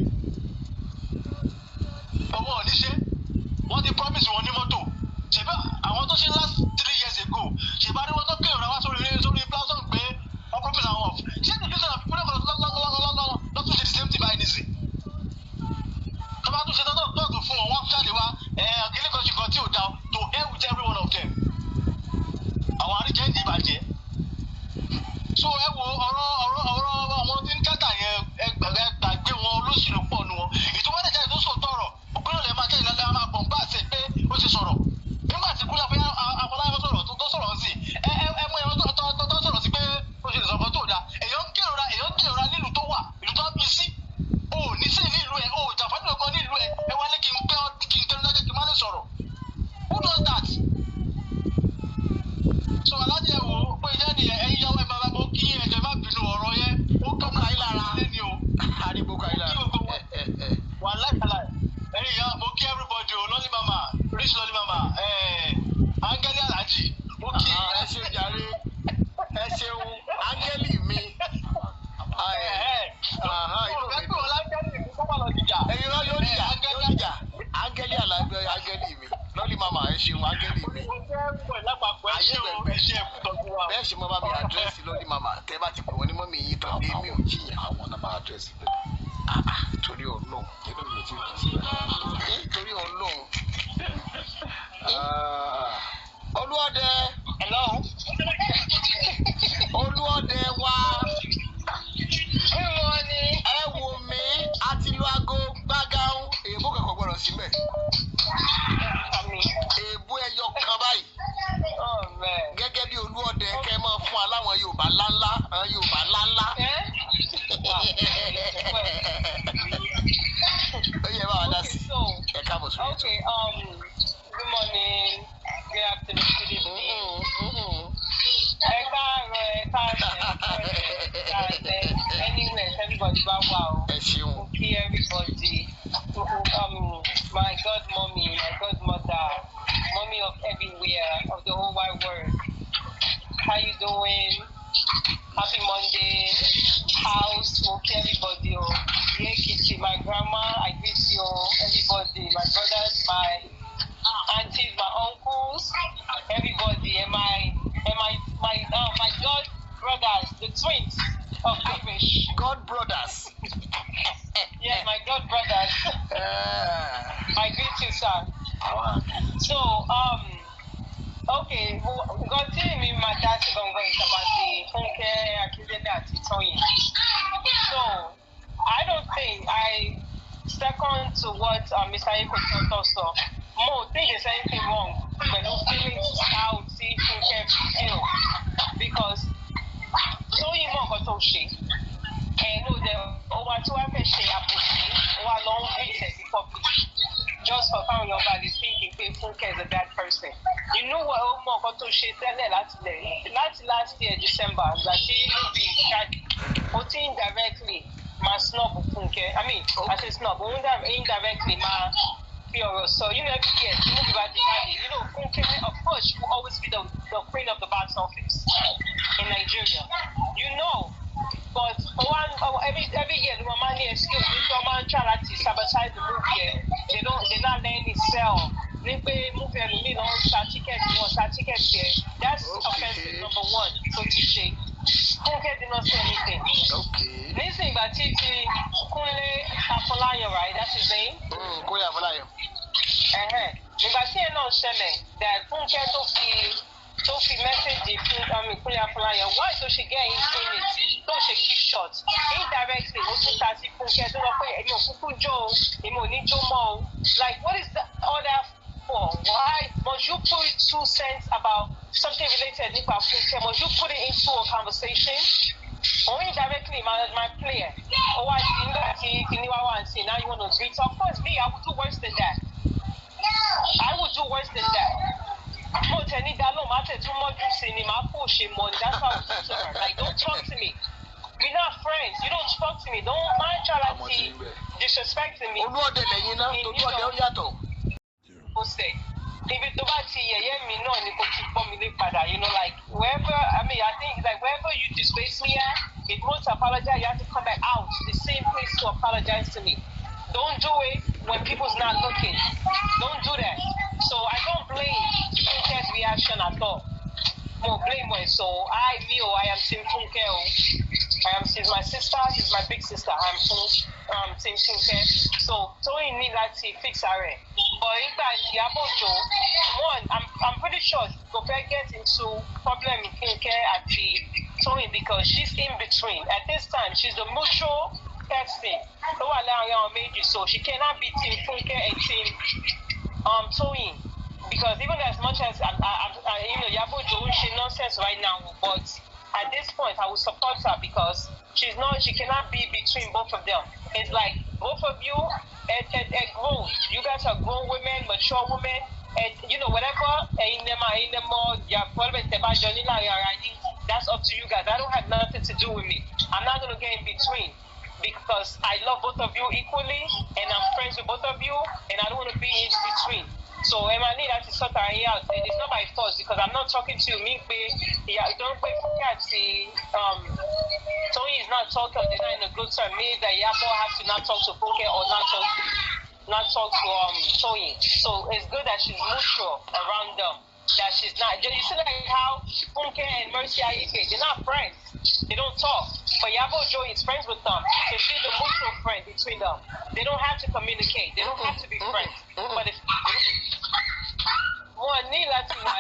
Ọwọ́ ò ní ṣe. Wọ́n ti promise wọn ní mọ́tò. Ṣèbí àwọn tó ṣe last 3 years ago, ṣèbí àríwọ́ tó kéèrò wá sórí platform pé wọ́n promise àwọn off, ṣé the reason of people lọ́tún ṣe the same thing báyìí nísìn tó bá tún ṣe tọ́tọ̀ tọ́tù fún wọn, wọ́n jáde wá ẹ̀ kíní kan ṣe kan tí ò da. To hell with every one of them. Àwọn àríjẹ́ ní ìbàjẹ́. So ẹ wo ọ̀rọ̀ àwọn tí ń kátà yẹn, ẹ gbàgbé wọn. Olóṣèlú pọ̀ nu wọn. Ìjọba lè jáde tó sòótọ́ ọ̀rọ̀ òpinnu lè máa jáde lálẹ́ máa bọ̀ bá àṣẹ pé ó ti sọ̀rọ̀ nígbà tí Kúnlẹ̀ fún Afọláyàn sọ̀rọ̀ tó sọ̀rọ̀ sí ẹ ẹ ẹ mọ ẹ̀rọ tó sọ̀rọ̀ sí pé ó ṣe lè sọ̀rọ̀ tó dáa. Èèyàn ń kérora nílùú tó wà, ìlú tó bí sí. O ò ní sí nílùú ẹ, o ò jàǹfààní kankan nílùú ẹ. Ẹ wá ní kí n pẹ́, kí n tẹnu dájẹ́, kí n má lè sọ̀rọ̀. Who does that? So alájẹ, wo pé ìyá nìyẹn. Ẹ̀yin yàwó, ẹ máa bá bọ́ kí ẹjọ́ má bínú, ọ̀rọ̀ yẹn ó kọ́ Ká yín lára. Lẹ́ni o. Ariwo ká yín lára. Wà láìpẹ́láì. Ẹ̀yin ìyá, mo kí everybody o. Lọ́lí mama, rich lọ́lí mama, Angeli Alhaji, mo kí. Ah, ẹ ṣeun jàre, ẹ ṣeun áńgẹ́lì mi. Ah, aha, inú Mo mi fẹ́ pé dùn. wọn láńgẹ́lì mi kó má lọ dìjà. Ẹyin lọ yóò dìjà, yóò dìjà. Áńgẹ́lì àlàgbé, áńgẹ́lì mi, lọ́lí mama, ẹ ṣeun áńgẹ́lì mi. Mo kí everybody lápapọ̀. Ẹ ṣé o, ẹ ṣé, ẹ kú tọ́jú wa. Bẹ́ẹ̀ ṣe mo bá mi address lọ́lí mama tẹ́ bá ti pè wọ́n ní mummy yìí tán, èmi ò jiyàn. Àwọn náà máa address bẹ́ẹ̀. Ah, ah, torí Ọlọ́run. Inú mi ò tí ì dùn síbẹ̀. Torí Ọlọ́run. Ah, Olúọdẹ. Hello. Olúọdẹ wa. Good morning. Ẹ wò mí, a ti lu aago gbágáhùn, èèbó kankan gbọ́dọ̀ síbẹ̀. Àmì. Èèbó ẹyọ kan báyìí. Oh man. Gẹ́gẹ́ bí olúọdẹ, kẹ́ ẹ máa fún aláwọn Yorùbá ńláńlá, àwọn Yorùbá ńláńlá. Eh? Ó yẹ bá wa dá sí. Okay, so Ẹ káàbọ̀ sórí ètò. okay, good morning, good afternoon, good evening. Ẹ káàárọ̀, ẹ káàsán, ẹ káàsán, anywhere everybody bá wà o. Ẹ ṣeun. Mo kí everybody. My god mommy, my godmother, mommy of everywhere, of the whole wide world. How you doing? Happy Monday. House, mo kí everybody o. Ìyá Èkìtì, my grandma, I greet you o. Everybody, my brothers, my aunties, my uncles, everybody, and my god brothers, the twins of Irish. God brothers. Yes, my god brothers. Eh, I greet you, sir. So, okay, nǹkan tí èmi máa dá sí gangan is about the Funke Akindele àti Toyin. So, I don't think I Second to what Mr. Eko sọ, mo ò think there's anything wrong pẹ̀lú feelings how tí Fúnkẹ́ feel, because Tóyìn mọ̀ nǹkan tó ṣe. Ẹ̀ ló dẹ̀ ó wá tí wàá fẹ́ ṣe àbòsí, ó wá lọ ń hate ẹ̀ sí public just for káwọn èèyàn bá lè think pé Fúnkẹ́ is a bad person. You know what, ó mọ nǹkan tó ṣe tẹ́lẹ̀ láti lẹ̀ láti last year December, ìgbà tí movie jáde, ó ti indirectly máa snob Fúnkẹ́. I mean, I say snob, ó indirectly máa fi ọ̀rọ̀ sọ. Every year tí movie bá ti jáde, Fúnkẹ́, of course, she will always be the queen of the box office in Nigeria. But one, oh, every year, the máa ní excuse ní pé wọ́n máa ń try láti sabotage the movie yẹn. They not letting it sell. Ní pé movie ẹlòmíì ló ń ta ticket, wọ́n ta ticket yẹn. That's offensive number one tó ti ṣe. Fúnkẹ́ did not say anything. Nísìnyí, ìgbà tí ti Kúnlé Afọláyan, right? That's his name. Kúnlé Afọláyan. Ẹ̀hẹ́n. Ìgbà tí ẹ̀ náà ṣẹlẹ̀, that Fúnkẹ́ tó fi message fún Kúnlé Afọláyan, why tó ṣe get into it, tó ṣe keep short? Indirectly, ó tún ta sí Fúnkẹ́ tó lọ pé èmi ò kúkú jó o, èmi ò ní jó mọ́ o. Like, what is all that for? Why must you put 2 cents about something related nípa Fúnkẹ́? Must you put it into a conversation? Òun indirectly my player. Ó wá di nígbà tí kinní wá wà ń sìn, now you wanna greet. Of course, me, I would do worse than that. I would do worse than that. Mo tẹ̀ ní dá lóhùn, má tẹ̀ tún mọ́jú sí ni, màá kó ṣe mọ́ ni. That's how I would do to her. Like, don't talk to me. We're not friends. You don't talk to me. Don't mind try Àmọ́ ti láti ń bẹ̀. disrespect me. Olúọdẹ lẹ́yìn náà, tolúọdẹ ó yàtọ̀. Ó sẹ̀. Ibi tó bá ti yẹ̀yẹ́ mi náà ni kò ti pọ́n mi lé padà. Like, wherever, I mean, I think, like, wherever you disgrace me at, if you want to apologize, you have to come back out the same place to apologize to me. Don't do it when people's not looking. Don't do that. So I don't blame Funke's reaction at all. Mo blame her. So I, me, oh, I am Team Funke. Oh. I am, she's my sister, she's my big sister. I'm Fun, Team Funke. So Toyin ní láti fix her. But nígbà Ìyábọ̀ Òjó, one, I'm pretty sure kò fẹ́ get into problem Funke àti Toyin because she's in between. At this time, she's the mutual person tó wà láàrin àwọn méjì, so she cannot be Team Funke and Team Toyin, because even as much as I Iyabo Ojo ń ṣe nonsense right now, but at this point I will support her because she cannot be between both of them. It's like both of you and grown. You guys are grown women, mature women, and you know whatever ẹ̀yin lẹ máa ẹ̀yin lẹ mọ ìyá problem tẹ́ bá jọ ní láàrin ara yín. That's up to you guys. I don't have nothing to do with me. I'm not gonna get in between because I love both of you equally and I'm friends with both of you and I don't want to be in between. So ẹ máa ní láti sort ara yín out, and it's not by force because I'm not talking to you mi pé ìyá don't pé Fúnkẹ́ àti Toyin is not talking or they're not in a good term means that Iyabo has to not talk to Funke or not talk to Toyin. So it's good that she's neutral around them. That she's not. You see, like how Funke and Mercy Aigbe, they're not friends. They don't talk. But Iyabo Ojo is friends with them. So she's the mutual friend between them. They don't have to communicate. They don't have to be friends. But if wọn ní láti wà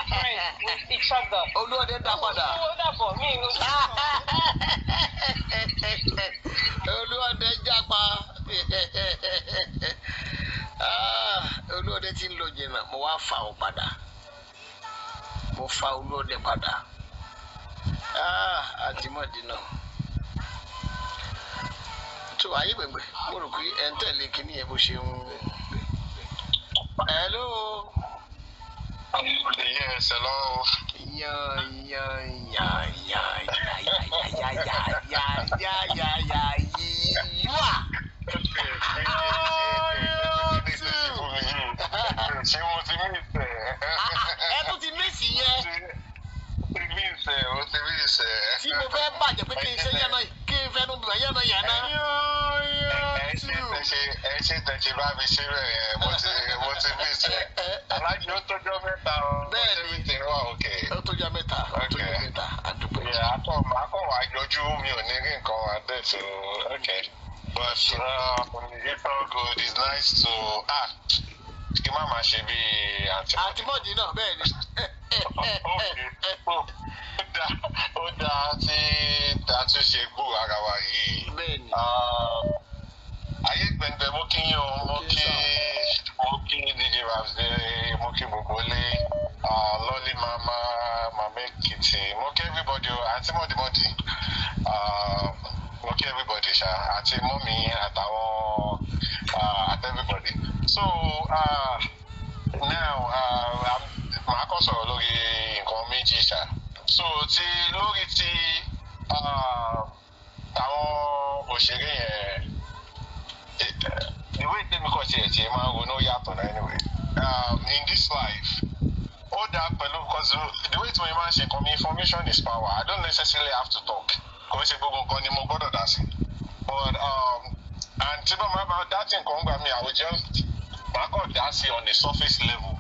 friends with each other. Olúọdẹ dá padà. Ó dàbọ̀ mí ìlú. Olúọdẹ jápa. Ah, Olúọdẹ ti ń lọ jìnnà, mo wá fa ọ padà, mo fa Olúọdẹ padà. Ah, àti mọ̀dínà tó ayé gbẹ̀gbẹ̀, mo rò pé ẹ̀ ń tẹ̀lé kíní yẹn bó ṣe ń. Hello. Yes, hello. Yan yan yan yan yan yan yan yan yan yan yan yíwá. Ṣé mo ti mí ìfẹ́? Ẹ tún ti miss yẹn. Ti mí ìfẹ́, mo ti mí ìfẹ́. Tí mo fẹ́ bàjẹ́ pé kí n ṣe yànnà, kí n fẹnu bẹ̀ yànnà yànnà. Ẹ ṣe tẹ̀sí bá mi ṣe bẹ́ẹ̀ yẹn, mo ti mí ìfẹ́. Aláàjì, ó tójọ́ mẹ́ta o. Bẹ́ẹ̀ni. Everything wà okay. Ó tójọ́ mẹ́ta, ó tójọ́ mẹ́ta, àdúpẹ́. Yeah, akọ̀ wá yọjú, mi ò ní rí nǹkan wá dé, so okay. But it's all good. It's nice to, ah, kí má máa ṣe bí àǹtí. Àti mọ́ọ̀dì náà, bẹ́ẹ̀ ni. Ó dáa tí a tún ṣe gbúrò ara wa yìí. Bẹ́ẹ̀ ni. Ayé gbẹ̀ngbẹ̀, mo kí yín o, mo Okay, kí sir. mo kí DJ Ramsey, mo kí gbogbo ilé, Lọ́lí Mama, Mama Ekiti, mo kí everybody o, àti Mọ̀dìmọ̀dì, mo kí everybody ṣá, àti mummy àtàwọn àti everybody. So now màá kọ́ sọ̀rọ̀ lórí nǹkan méjì ṣá. So ti lórí ti àwọn òṣèré yẹn, the way tèmi kàn tiẹ̀ tiẹ̀ máa ń ronú yàtọ̀ náà. Anyway, in this life, ó dáa pẹ̀lú, because the way tí mo máa ń ṣe nǹkan mi, information is power. I don't necessarily have to talk. Kò ń ṣe gbogbo nǹkan ni mo gbọ́dọ̀ dá sí, but and tí bá máa bá dá tí nǹkan gbà mí, I will just máa kàn dá sí on a surface level.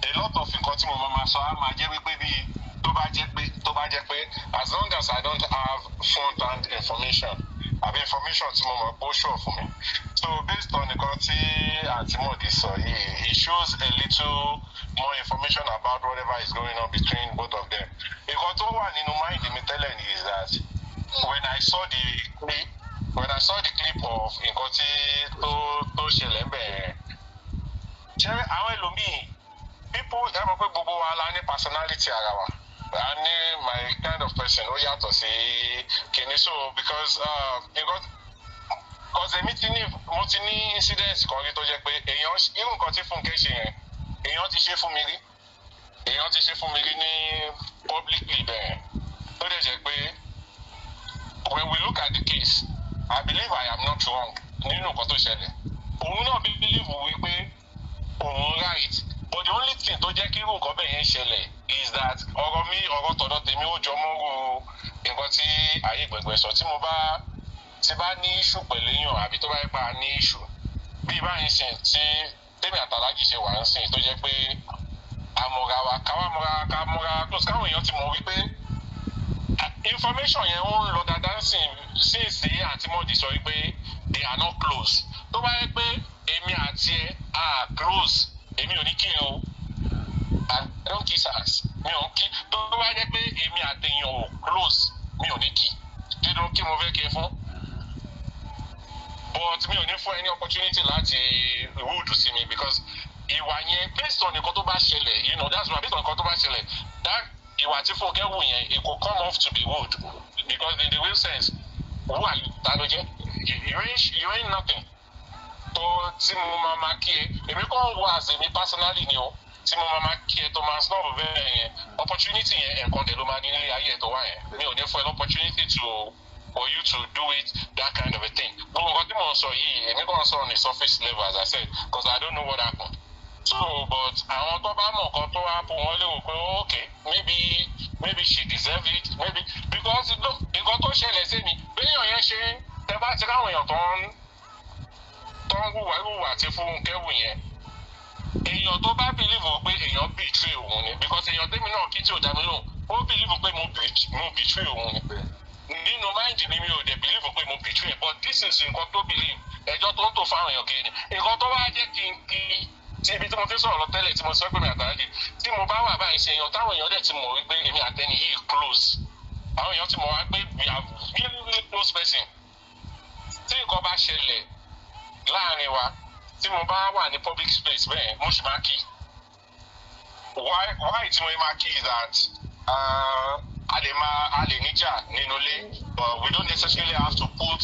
A lot of nǹkan tí mo máa sọ á máa jẹ́ wípé bíi tó bá jẹ́ pé tó bá jẹ́ pé, as long as I don't have front hand information àbí information tí mo mọ̀ pé ó sure fún mi. So based on nǹkan tí Àǹtí Mọ̀dí sọ yìí, it shows a little more information about whatever is going on between both of them. Nǹkan tó wà nínú mind mi tẹ́lẹ̀ ni is that when I saw the clip of nǹkan tí tó ṣẹlẹ̀ ń bẹ̀ yẹn, ṣé àwọn ẹlòmíì, people, ẹ mọ̀ pé gbogbo wa la ní personality ara wa. A ní my kind of person, ó yàtọ̀ sí kìíní. So because nǹkan, cause èmi ti ní, mo ti ní incident kan rí tó jẹ́ pé èèyàn, irú nǹkan tí Fúnkẹ́ ṣe yẹn, èèyàn ti ṣe fún mi rí, èèyàn ti ṣe fún mi rí ní publicly bẹ́ẹ̀, tó dẹ̀ jẹ́ pé when we look at the case, I believe I am not wrong nínú nǹkan tó ṣẹlẹ̀. Òun náà believe wípé òun right, but the only thing tó jẹ́ kí irú nǹkan bẹ́ẹ̀ yẹn ṣẹlẹ̀ is that ọ̀rọ̀ mi, ọ̀rọ̀ tọ̀dọ̀ tèmi, ó jọ mọ́rú nǹkan tí ayé gbẹ̀gbẹ̀ sọ. Tí mo bá tí bá ní issue pẹ̀lú èèyàn, àbí tó bá yẹ pa ní issue bí báyìí sìn, tí tèmi àtàlájì ṣe wà ń sìn, tó jẹ́ pé àmọ̀ra wa, káwá mọ̀ra, ká mọ̀ra close, káwọn èèyàn ti mọ̀ wípé information yẹn ó ń lọ dáadáa sìn since Àǹtí Mọ̀dí sọ wípé they are not close. Tó bá yẹ pé èmi àti ẹ are close, èmi ò ní kí ẹ o. I don't kiss ass, mi ò ń kí. Tó bá yẹ pé èmi àtẹ̀yàn ò close, mi ò ní kí. Dídùn kí mo fẹ́ kí ẹ fún, but mi ò ní fún ẹ ní opportunity láti rude sí mi, because ìwà yẹn, based on nǹkan tó bá ṣẹlẹ̀, that's why, based on nǹkan tó bá ṣẹlẹ̀, that ìwà tí Fúnkẹ́ wù yẹn, it could come off to be rude, because in the real sense, who are you? Ta ló jẹ́? You ain't nothing tó tí mo máa ma kí ẹ. Èmi kàn wọ as èmi personally ni o, tí mo máa ma kí ẹ tó máa snob bẹ́ẹ̀ yẹn. Opportunity yẹn, ẹ̀kan dẹ̀ ló máa ní nílé ayé ẹ̀ tó wá yẹn. Mi ò ní fún ẹ opportunity to for you to do it, that kind of a thing. Gbogbo nǹkan tí mò ń sọ yìí, èmi kàn sọ on the surface level, as I said, because I don't know what happened. So but àwọn tó bá mọ̀ nǹkan tó happen, wọ́n lè wò pé, okay, maybe she deserve it, maybe because nǹkan tó ṣẹlẹ̀ sí mi, béèyàn yẹn ṣe, tẹ bá ti ráwọn èèyàn tó ń hùwà hùwà tí Fúnkẹ́ wù yẹn, èèyàn tó bá believe pé èèyàn betray òun ni, because èèyàn tèmi náà kí tí ò dá mi lóhùn, ó believe pé mo betray òun ni. Nínú mind mi, mi ò dẹ̀ believe pé mo betray, but this is nǹkan tó believe, ẹjọ́ tó ń tò fáwọn èèyàn kiri ni. Nǹkan tó wá jẹ́ kí n kí tí ibi tí mo ti sọ̀rọ̀ lọ tẹ́lẹ̀, tí mo sọ pé mi àtàlájì, tí mo bá wà báyìí ṣe èèyàn, táwọn èèyàn dẹ̀ ti mọ̀ wípé èmi àtẹni yìí close, àwọn èèyàn ti mọ̀ wá pé we are really, really close person, tí nǹkan bá ṣẹlẹ̀ láàrin wa, tí mo bá wà ní public space bẹ́ẹ̀, mo sì máa kí. Why tí mo máa kí is that a lè máa, a lè níjà nínú ilé, but we don't necessarily have to put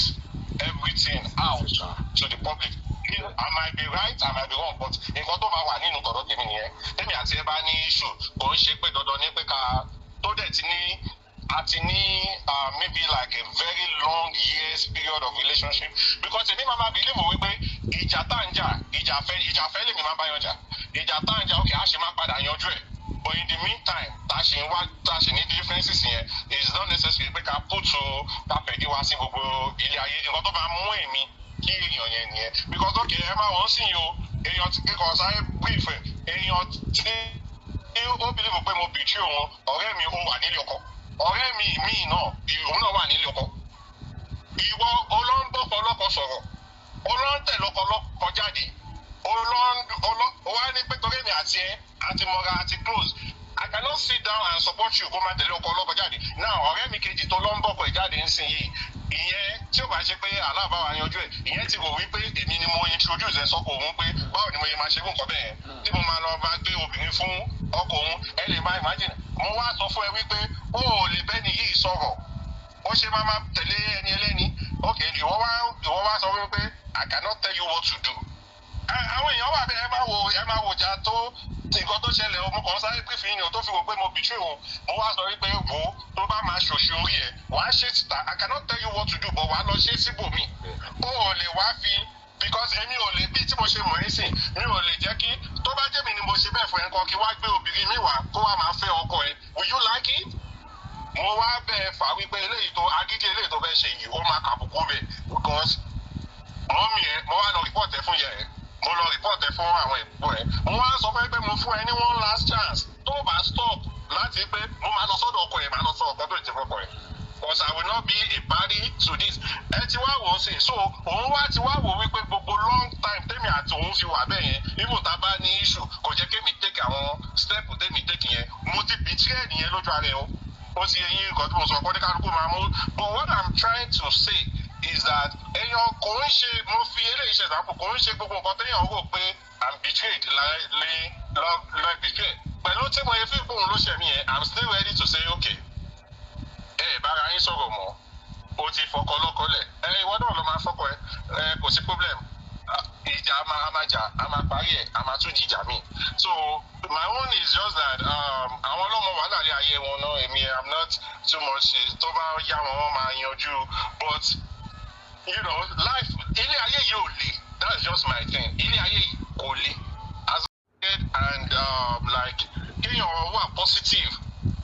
everything out to the public. I might be right, I might be wrong, but nǹkan tó máa wà nínú tọ̀dọ̀ tèmi nìyẹn. Tèmi àti ẹ bá ní issue, kò ń ṣe pé dandan ní pé ká tó dẹ̀ ti ní, a ti ní maybe like a very long years period of relationship, because èmi máa ma believe wípé ìjà tá ń jà, ìjà fẹ́, ìjà fẹ́ lèmi máa bá yan jà. Ìjà tá ń jà, okay, a ṣe máa padà yanjú ẹ̀, but in the meantime, tá a ṣe ń wá, tá a ṣe ní differences yẹn, it is not necessary pé ká put to ká fẹ̀dí wá sí gbogbo ilé ayé. Nǹkan tó máa mú èmi kí èèyàn yẹn nìyẹn, because okay, ẹ máa wọ́n sì yín o, èèyàn tí kíkọ sáré brief ẹ̀, èèyàn tí ó believe pé mo betray òun, ọ̀rẹ́ mi, ó wà nílé ọkọ. Ọ̀rẹ́ mi míì náà, òun náà wà nílé ọkọ. Ìwọ olóńbọ̀kọ lọ́kọ sọ̀rọ̀, olóńtẹ̀ lọ́kọ lọ́kọ jáde, olọ́ wá ní pé torí èmi àti ẹ àti mọ́ra àti close, I cannot sit down and support you kó máa tẹ̀lé ọkọ ọlọ́kọ jáde. Now, ọ̀rẹ́ mi kejì tó lọ́ ń bọ̀kọ̀ ìjáde ńsìn yìí, ìyẹn Tí ó bá ṣe pé aláàbá wa yanjú ẹ̀, ìyẹn ti rò wípé èmi ni mo introduce ẹ sọ́kọ òun, pé báwo ni mo yẹ máa ṣe fún nǹkan bẹ́ẹ̀ tí mo máa lọ bá gbé obìnrin fún ọkọ òun. Ẹ lè máa imagine. Mo wá sọ fún ẹ wípé o ò lè bẹ́ni yìí sọ̀rọ̀, ó ṣe máa máa tẹ̀lé ẹni ẹlẹ́ni. Ok, ìwọ wá sọ wípé I cannot tell you what to do. Àwọn èèyàn wà bẹ́ẹ̀. Ẹ máa wo ìjà tó nǹkan tó ṣẹlẹ̀. Ọmọ kan sáré pé fi yàn tó fi wò pé mo betray òun. Mo wá sọ wípé wo, tó bá máa ṣòṣì orí ẹ, wàá ṣe síta. I cannot tell you what to do, but wàá lọ ṣe síbòmí. O ò lè wá fi, because èmi ò lè, bí tí mo ṣe mọ̀ ẹ́ sìn, mi ò lè jẹ́ kí tó bá jẹ́ mi ni mo ṣe bẹ́ẹ̀ fún ẹ kọ́ kí wá gbé obìnrin mi wá kó wá máa fẹ́ ọkọ ẹ. Will you like it? Mo wá bẹ́ẹ̀ fà wípé eléyìí tó agídí, eléyìí tó fẹ́ ṣe yìí, ó máa kàbùkù bẹ̀, because mummy ẹ, mo wá lọ report ẹ fún yẹ ẹ, mo lọ report ẹ fún àwọn ẹ̀gbọ́n ẹ. Mo wá sọ fún ẹ pé mo fún ẹ ní one last chance. Tó bá stop láti pé mo máa lọ sọ́dọ̀ ọkọ ẹ, máa lọ sọ ọkọ tó ti fọkọ ẹ, because I will not be a party to this. Ẹ ti wá wò ó sí. So òun wá ti wá wò wípé gbogbo long time tèmi àti òun fi wà bẹ́ẹ̀ yẹn, even tá a bá ní issue, kò jẹ́ kémi take àwọn step tèmi take yẹn. Mo ti betray nìyẹn lójú ara ẹ o. Ó ti yẹ yín nǹkan tí mo sọ kọ́ ní kálukú máa mú. But what I'm trying to say is that èèyàn kò ń ṣe, mo fi eléyìí ṣe example, kò ń ṣe gbogbo nǹkan téèyàn rò pé I'm betrayed lè lọ lọ betray. Pẹ̀lú tí mo yẹ fi bóun ló ṣẹ̀mí yẹn, I'm still ready to say, okay, ẹ ẹ bára yín sọ̀rọ̀ mọ́, o ti fọkọ lọ́kọ lẹ̀, ẹ ìwọ náà ló máa fọkọ ẹ, ẹ kò sí problem. Ìjà a máa jà, a máa parí ẹ̀, a máa tún jíjà míì. So my own is just that àwọn ọlọ́mọ wàhálà lé ayé wọn náà. Èmi, I'm not too much. Tó bá yá wọn, wọn máa yanjú. But life, ilé ayé yìí ò le. That's just my thing. Ilé ayé yìí kò le as and like kéèyàn wà positive.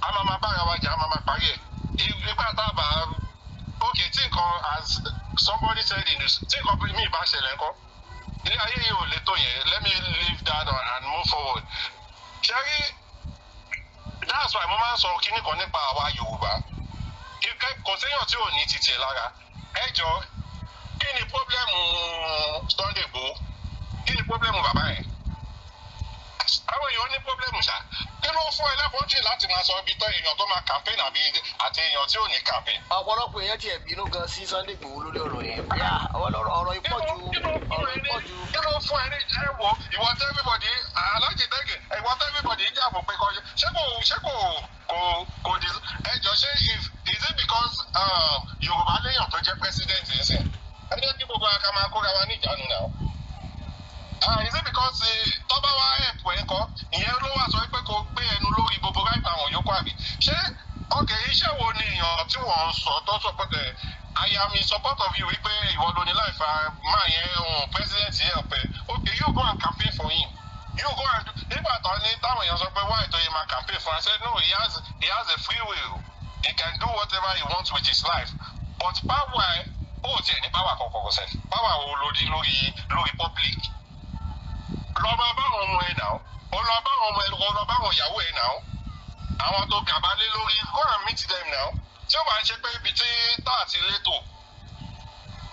A máa máa bára wa jà, a máa máa parí ẹ̀ nígbà tá a bá, okay, tí nǹkan, as somebody said in this, tí nǹkan mi bá ṣẹlẹ̀ ńkọ́? Ilé ayé yìí ò le tó yẹn. Let me leave that on and move forward. Ṣẹ́rí, that's why mo máa ń sọ kíní kan nípa àwa Yorùbá. Kò séèyàn tí ò ní titi ẹ̀ lára. Ẹ jọ, kí ni problem Sunday Igboho? Kí ni problem bàbá yẹn? Àwọn èèyàn ní problem ṣá. Kí ló fún ẹ lẹ́kọ̀ọ́jì láti máa sọ ibi tán èèyàn tó máa campaign àbí àti èèyàn tí ò ní campaign? Ọ̀pọ̀lọpọ̀ èèyàn tiẹ̀ bínú gan sí Sunday Igboho lórí ọ̀rọ̀ yẹn. Yá, ọ̀rọ̀ ìpọ̀jù, ọ̀rọ̀ ìpọ̀jù. Kí ló fún ẹ ní? Ẹ wo, ìwọ tẹ everybody alájì tẹ́gẹ̀, ìwọ tẹ everybody jà fún pé kọ́ ṣé kò dis. Ẹ jọ, ṣé if is it because Yorùbá léèyàn tó jẹ́ president yìí sìn? Ẹ jẹ́ kí gbogbo aka máa kóra wa ní ìjánu náà. Ah, is it because tọ́ba wa help ẹ̀ kọ́ ìyẹn ló wà sọ pé kò gbé ẹnu lórí gbogbo right àwọn yòókù, àbí? Ṣé ok, iṣẹ́ wo ni èèyàn tí wọ́n ń sọ tó sọ pé I am in support of you, wípé ìwọ ló ní life máa yẹn president yẹn ọ̀pẹ? Ok, you go and campaign for him. You go and nígbà tó ní táwọn èèyàn sọ pé why tó yẹ máa campaign for, I said no, he has a free will. He can do whatever he wants with his life. But power ẹ, ó tiẹ̀ ní power kankan, kò sẹ́ power wo lórí lórí public. Lọ bá báwọn ọmọ ẹ náà, ó lọ bá àwọn ọmọ ẹ, ó lọ bá àwọn ìyàwó ẹ náà, àwọn tó gàba lé lórí. Go and meet them now. Tí ó bá ń ṣe pé ibi tí tá àti létò,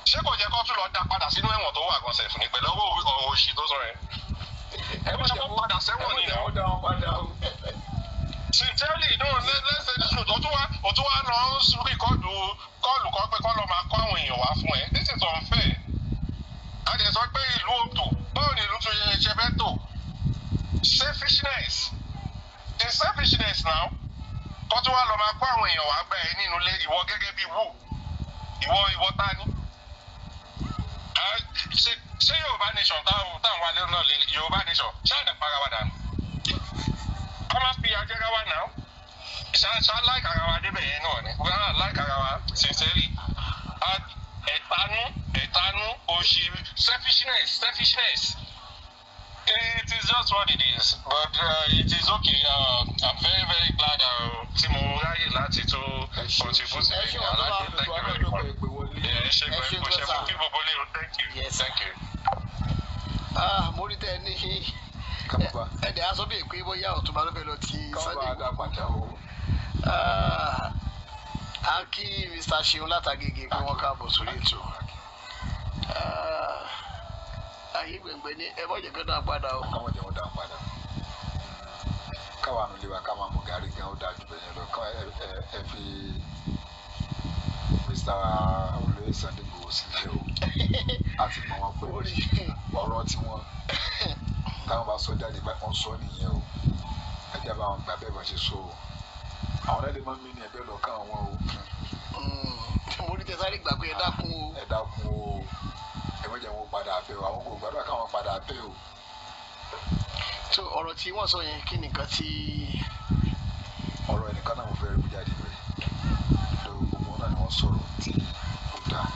ṣé kò jẹ́ kó tún lọ dá padà sínú ẹ̀wọ̀n tó wà gan sef ní pẹ̀lú ọwọ́ ọ̀rọ̀ òṣì tó sọ yẹn? Ẹ má ṣe kó padà sẹ́wọ̀n ni náà. Ó dá wọn padà o. Sincerely, no, let's say the truth. O tún wá lọ ń record call kan pé kọ́ lọ máa kó àwọn èèyàn wá fún ẹ. This is unfair. A lè sọ pé ìlú ò tò. Báwo ni ìlú tún ṣe fẹ́ tò? Selfishness, the selfishness now. Kó tún wá lọ máa kó àwọn èèyàn wá gbà ẹ nínú ilé, ìwọ gẹ́gẹ́ bí wù, ìwọ ta ni? Ah, ṣé Yorùbá nation táwọn wà lẹ́nu náà lé? Yorùbá nation ṣáà dẹ̀ para wa dànù? A máa fi ajẹ́ra wa náà ṣá like ara wa débẹ̀ yẹn náà ni. We are like ara wa sincerely. Ẹ̀tanú, ẹ̀tanú, òṣì, selfishness, selfishness. It is just what it is, but it is okay. I'm very very glad tí mo ráyè láti tó contribute. Ẹ ṣé, ọ̀túnba. Aláàjì, thank you very much. Ẹ ṣé. Ẹ ṣé pẹ̀lú gan ṣe sir. fún kí gbogbo lè o. Thank you. Yes, sir. Thank you. Ah, mo rí tẹ ẹ ní Kábàbà. ẹ̀dẹ̀ aṣọ bíi pé bóyá ọ̀túnba ló fẹ́ lọ ti Sunday Kábàbà dá padà o. Ah, a kí Mr. Seun látàgègè pé wọ́n káàbọ̀ sórí ètò. Ah, ayé gbẹ̀ngbẹ̀ ní ẹ mọ̀jẹ̀ kan náà padà o. Káwọn jẹ́ wọn dá padà. Káwa nù lè wa ká máa mú gàrí gan, ó dájú bẹ́ẹ̀ yẹn lọ. Ká ẹ ẹ fi Mr. Mr. Olóyè Sunday Igboho sílẹ̀ o. A ti mọ̀ wọ́n pé ọ̀rọ̀ tí wọ́n táwọn bá sọ jáde bá wọ́n sọ nìyẹn o. Ẹ jẹ́ bá wọn gbà bẹ́ẹ̀ bá ṣe sọ o. Àwọn náà lè má mí ní ẹgbẹ́ lọ́kàn wọn o. Mo rí tẹsáré gbà pé ẹ dákun o. Ẹ dákun o. Ẹ má jẹ́ wọn padà bẹ́ o. Àwọn kò gbàdúrà káwọn padà bẹ́ o. So ọ̀rọ̀ tí wọ́n sọ yẹn, kí nìkan tí Ọ̀rọ̀ ẹnìkan náà mo fẹ́ rí jáde rẹ̀ lọ, gbogbo náà ni wọ́n sọ̀rọ̀ tí ó dáa.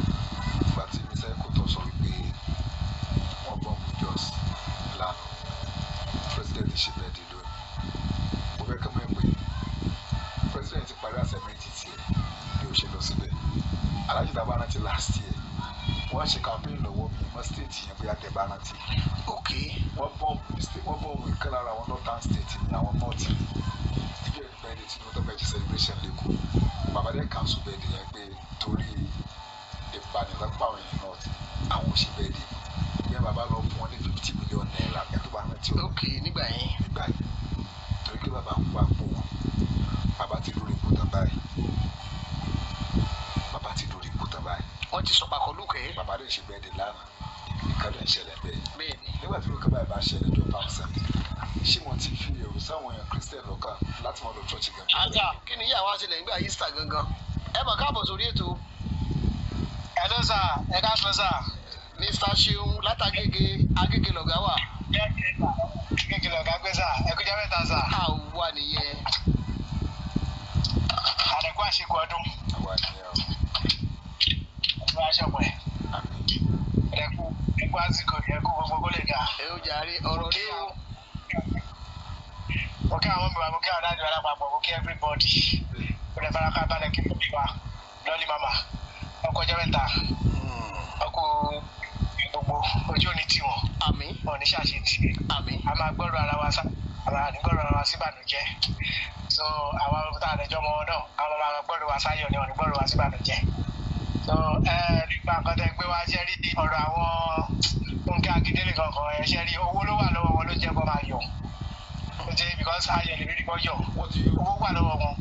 Ìgbà tí Mr. Ekoto sọ wípé wọ́n bọ́ǹbù Jos lánàá, president ṣe bẹ́ẹ̀ di lónìí, mo fẹ́ kọ́ mọ̀ pé president ti parí assignment tiẹ̀ bí ó ṣe lọ síbẹ̀. Aláàjì tá a bá rántí, last year wọ́n ṣe campaign lọ́wọ́, mi mọ́ state yẹn, bóyá tẹ́ bá rántí. Wọ́n bọ́ǹbù ìkan lára àwọn northern state ní àwọn north ìjọ ìgbà ẹni Tinubu tó fẹ́ ṣe celebration lẹ́kọ̀ọ́. Bàbá dẹ̀ cancel bẹ́ẹ̀ di yẹn pé torí ìpanilọ́pọ̀ àwọn èèyàn north, àwọn ò ṣe bẹ́ẹ̀ di ìyẹn. Bàbá lọ fún wọn ní ₦50 million, ẹ̀ tó bá rántí o. Ok, nígbà yẹn. Nígbà yẹn, torí pé bàbá ń wá pò, bàbá ti lórí ipò tán báyìí, bàbá ti lórí ipò tán báyìí. Wọ́n ti sọ pàkọ́ lókè. Bàbá dẹ̀ ṣe bẹ́ẹ̀ di lánàá, ìkan dẹ̀ ń ṣẹlẹ̀ bẹ́ẹ̀. Bẹ́ẹ̀ni. Nígbà tí olùkọ́ báyìí bá ṣẹlẹ̀ jọ thousand, ṣé wọ́n ti fi èrò sáwọn èèyàn Christian lọ́kàn láti máa lọ church gan? Asa. Kí ni ìyàwó àṣẹlẹ̀ nígbà Easter gangan? Ẹ mọ̀ káàbọ̀ sórí ètò. Hello sir, ẹ káàsán sir. Mr. Ṣeun látàgége, Agége lọ̀gá wà. Kéèké lọ̀gá gbé sir, ẹ kújọ́ mẹ́ta sir. Àwa nìyẹn. Àdẹ̀kú àṣekù ọdún. Àwa nìyẹn o. Ọdún aṣọpọ̀ ẹ̀. Àmín. Ẹ̀kú ẹ̀kú àsìkò ẹ̀kú gbogbo kó lè ga. Ẹ ó jàre, ọ̀rọ̀ rí o. Mo kí àwọn mìíràn, mo kí àwọn dájú alápapọ̀, mo kí everybody. Mo lè fara ká balẹ̀ kí mo bí wa lọ́ọ̀lì màmá. Ọkọ̀ ọjọ́ mẹ́ta, ọkọ̀ gbogbo ojú òní tiwọn. Àmín. Wọn ò ní ṣàṣetì. Àmín. A máa gbọ́rọ̀ ara wa sá, a máa ní gbọ́rọ̀ ara wa síbànújẹ́. So àwọn tá a lè jọmọ náà, àwọn máa gbọ́rọ̀ wa sáyọ̀ ni, wọn ní gbọ́rọ̀ wa síbànújẹ́. So ẹ nípa nǹkan tẹ́ gbé wá, ṣe rí ọ̀rọ̀ àwọn Fúnkẹ́ Akíndélé kankan, ẹ ṣe rí owó ló wà lọ́wọ́ wọn ló jẹ́ kó máa yọ̀ ó jẹ́, because ayọ̀ lè rí kó yọ̀. Wọ́n ti Owó wà lọ́wọ́ wọn,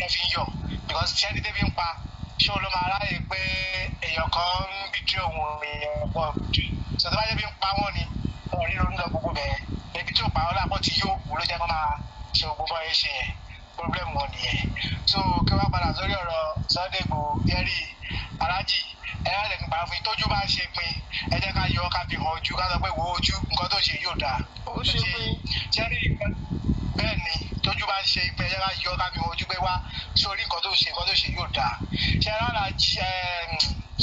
ẹ fi ń yọ̀, because ṣé ní débi ń pa, ṣé o ló máa ráyè pé èèyàn kan ń bìtú òun, èèyàn kan bìtú? So tó bá yẹ bí ń pa wọ́n ni wọn ò ní ronú lọ gbogbo bẹ̀yẹn. Ebi tí ò pa ọ́ lápọ̀ tí yó òun ló jẹ́ kó máa ṣe gbogbo bọ́ yẹn ṣe yẹn, problem wọn nìyẹn. So kí wọ́n padà sórí ọ̀rọ̀ Sunday Igboho yẹ́rì alájì, ẹ á lè gbà fún ìtọ́jú bá ń ṣe pin, ẹ jẹ́ ká yọ ká fi hàn ojú, ká sọ pé wo ojú, nǹkan tó ṣe yóò dáa. Ó ṣe pé ṣẹ́rí, bẹ́ẹ̀ ni, tójú bá ń ṣe ìpín, ẹ jẹ́ ká yọ ká fi hàn ojú pé wá sórí nǹkan tó ṣe, nǹkan tó ṣe yóò dáa. Ṣẹ́rí àlà,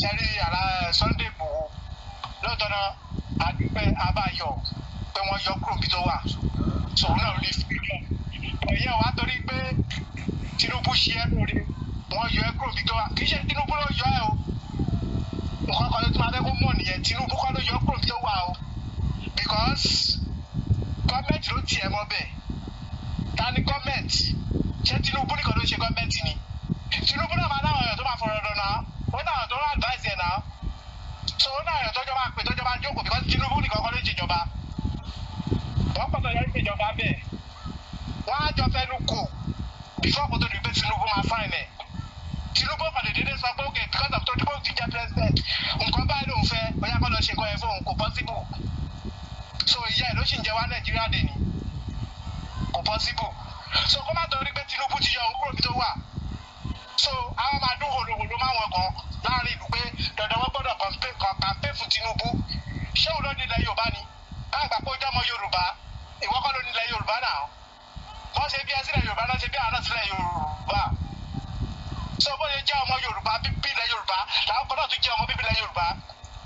ṣẹ́rí àlà Sunday Igboho, lóòótọ́ náà àdúpẹ́ abáyọ pé wọ́n yọ kúrò bí tó wà, sòun náà ní freedom ẹ̀yẹ́ wa, torí pé Tinubu ṣe é lóore, wọ́n yọ ẹ́ kúrò bí tó wà. Kì í ṣe Tinubu ló yọ ẹ́ o. Nǹkan kan tó ti máa fẹ́ kó mọ̀ nìyẹn, Tinubu kọ́ ló yọ kúrò bí tó wà o, because gọ́ọ̀mẹ̀ntì ló tiẹ̀ mọ́ bẹ́ẹ̀. Ta ni gọ́ọ̀mẹ̀ntì? Ṣé Tinubu nìkan ló ṣe gọ́ọ̀mẹ̀ntì ni? Tinubu náà máa láwọn èèyàn tó máa fọ̀rọ̀ dọ̀ náà, ó náà tó máa advice ẹ̀ náà. So ó náà èèyàn tọ́jọ́ máa pè, tọ́jọ́ máa jókòó, because Tinubu nìkan kọ́ ló ń ṣèjọba. Wọ́n pọ̀ tọ́jọ́ ń ṣèjọba bẹ́ẹ̀, wọ́n á jọ fẹ́nu kò before kó tó di pé Tinubu máa sign ẹ̀. Tinubu kàn lè dédé sọ pé okay, because of Tinubu ti jẹ́ president, nǹkan báyìí lòun fẹ́, bóyá kọ́ lọ ṣe nǹkan yẹn fún òun, kò possible. So ìyá ẹ̀ ló sì ń jẹ wá Nàìjíríà dè ní, kò possible. So kó má torí pé Tinubu ti yọ òun kúrò níbi tó wà, so àwọn máa dún hòlòhòlò máwọn kan láàrin ìlú pé dandan wọn gbọ́dọ̀ campaign fún Tinubu. Ṣé òun ló ní ilẹ̀ Yorùbá ni? Káàgbà pé ó jẹ́ ọmọ Yorùbá, ìwọ kọ́ ló ní ilẹ̀ Yorùbá náà. Wọ́n ṣe bí ẹ sílẹ̀ Yorùbá náà, ṣe bí àwọn náà sílẹ̀ Yorùbá. So bó ṣe jẹ́ ọmọ Yorùbá bíbí ilẹ̀ Yorùbá, làwọn kan náà tún jẹ́ ọmọ bíbí ilẹ̀ Yorùbá.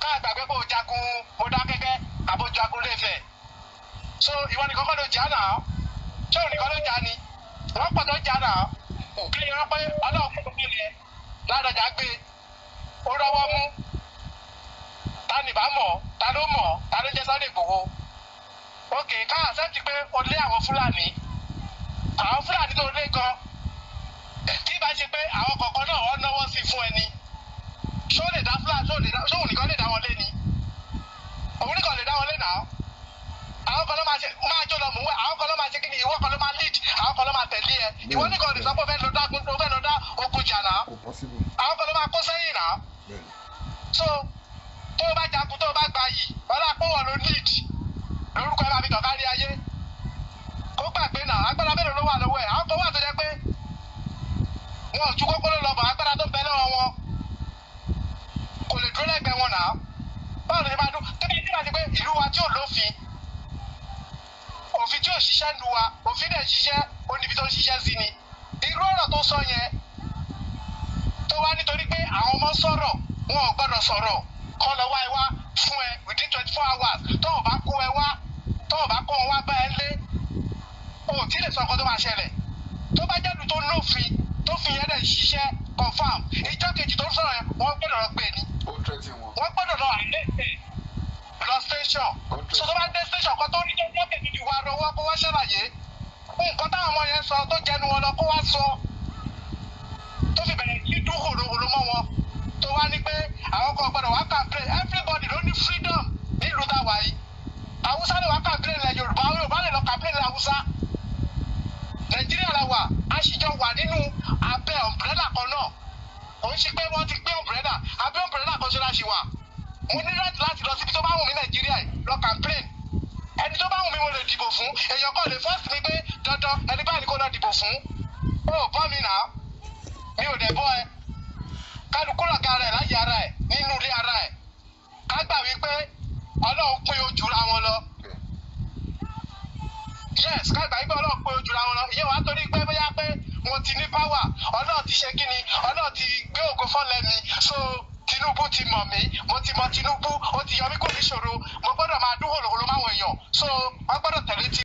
Káàgbà pé kó o jagun Mọdákẹ́kẹ́ àbó jagun Ilé-Ifẹ̀, so ìwọ nìkan kọ́ ló jà náà. Ṣé òun nìkan ló jà ni? Wọ́n pọ̀ tó jà náà. Kí ni wọ́n pé Ọlọ́run kò tó yẹ Ládọjà gbé ó rọ́wọ́ mú? Ta ni bá mọ̀? Ta ló mọ̀? Ta ló jẹ́ Sunday Igboho? Ok, ká accept pé o lé àwọn Fúlàní, àwọn Fúlàní tó lé gan, tí bá ṣe pé àwọn kọ̀ọ̀kan náà wọ́n náwó sí fún ẹni, ṣó lè dá Fúlàní? Ṣó lè dá? Ṣó òun nìkan lè dá wọn lé ni? Òun nìkan lè dá wọn lé náà. Àwọn kan náà máa ṣe máa jó lọ mú wẹ, àwọn kan náà máa máa ṣe kí ni, ìwọ kan ló máa lead, àwọn kan ló máa tẹ̀lé ẹ. Ìwọ nìkan lè sọ pé ó fẹ́ lọ dá ogun jà náà. Kò possible. Àwọn kan ló máa kó sẹ́yìn náà. So tó o bá jagun, tó o bá gba yìí, ọlá pé wọn ló lead, lórúkọ ẹ máa fi tàn kárí ayé. Kó gbàgbé náà, agbára mélòó ló wà lọ́wọ́ ẹ̀? Àwọn kan wà tó jẹ́ pé wọn ò ju kókó ló lọ bọ̀, agbára tó ń bẹ lọ́wọ́ wọn kò lè dúró lẹ́gbẹ̀ẹ́ wọn náà. Báwo ló ṣe máa dún tóbi tí wàá ti pé ìlú wa tí ò lófin, òfin tí ò ṣiṣẹ́ lu wa, òfin dẹ̀ ṣiṣẹ́, ó níbi tó ń ṣiṣẹ́ sí ni. Irú ọ̀rọ̀ tó sọ yẹn, tó wá nítorí pé àwọn ọmọ sọ̀rọ̀, wọn ò gbọ́dọ̀ sọ̀rọ̀, kọ́ lọ wá ẹ wá fún ẹ within 24 hours. Tó o bá kó ẹ wá, tó o bá kó wọn wá bá ẹ lé, o ò tí lè sọ nǹkan tó máa ṣẹlẹ̀. Tó bá jẹ́ ìlú tó lófin, tó fi yẹn dẹ̀ ṣiṣẹ́ confam, ìjọ kejì tó ń sọ̀rọ̀ yẹn, wọ́n gbọ́dọ̀ lọ gbé ni. Ó tẹ́tí wọn. Wọ́n gbọ́dọ̀ lọ àlẹ́ lọ station. So tó bá dé station kan tó ní tó jọ́ kejì, ìwà rọwọ́ kó wá ṣàlàyé nǹkan táwọn ọmọ yẹn sọ tó jẹnu wọn lọ, kó wá sọ tó fi bẹ̀rẹ̀ sí dún hòròhòrò mọ́ wọn, tó wá ní pé àwọn kan gbọ́dọ̀ wá complain. Everybody ló ní freedom nílùú táwa yìí. Haúsá lè wá complain lẹ Yorùbá, Yorùbá lè lọ complain lẹ Haúsá. Nàìjíríà la wà, a sì jọ wà nínú abẹ́ umbrella kan náà. Kò ń ṣe pé wọ́n ti gbé umbrella, abẹ́ umbrella kan ṣe la ṣì wà. Mo ní right láti lọ síbi tó bá wù mí Nàìjíríà yìí, lọ complain. Ẹni tó bá wù mí, mo lè dìbò fún. Èèyàn kan lè force mi pé dandan, ẹni báyìí ni kò lọ dìbò fún. Ó bọ́ mi nà, mi ò dẹ̀ bọ́ ẹ. Kálukú lọ̀gá rẹ̀ láyé ara ẹ̀ nínú ilé ara ẹ̀. Ká gbà wípé Ọlọ́run pín ojú ra wọn lọ. Yes, ká gbà wípé Ọlọ́run pín ojú ra wọn lọ. Ìyẹn wàá torí pé bóyá pé mo ti ní power, Ọlọ́run ti ṣe kí ni, Ọlọ́run ti gbé ògo fọ́lẹ̀ mi. So Tinubu ti mọ̀ mí, mo ti mọ Tinubu, ó ti yọ mí kò ní ṣòro, mo gbọ́dọ̀ máa dún hòlòhòlò máwọn èèyàn, so wọ́n gbọ́dọ̀ tẹ̀lé ti.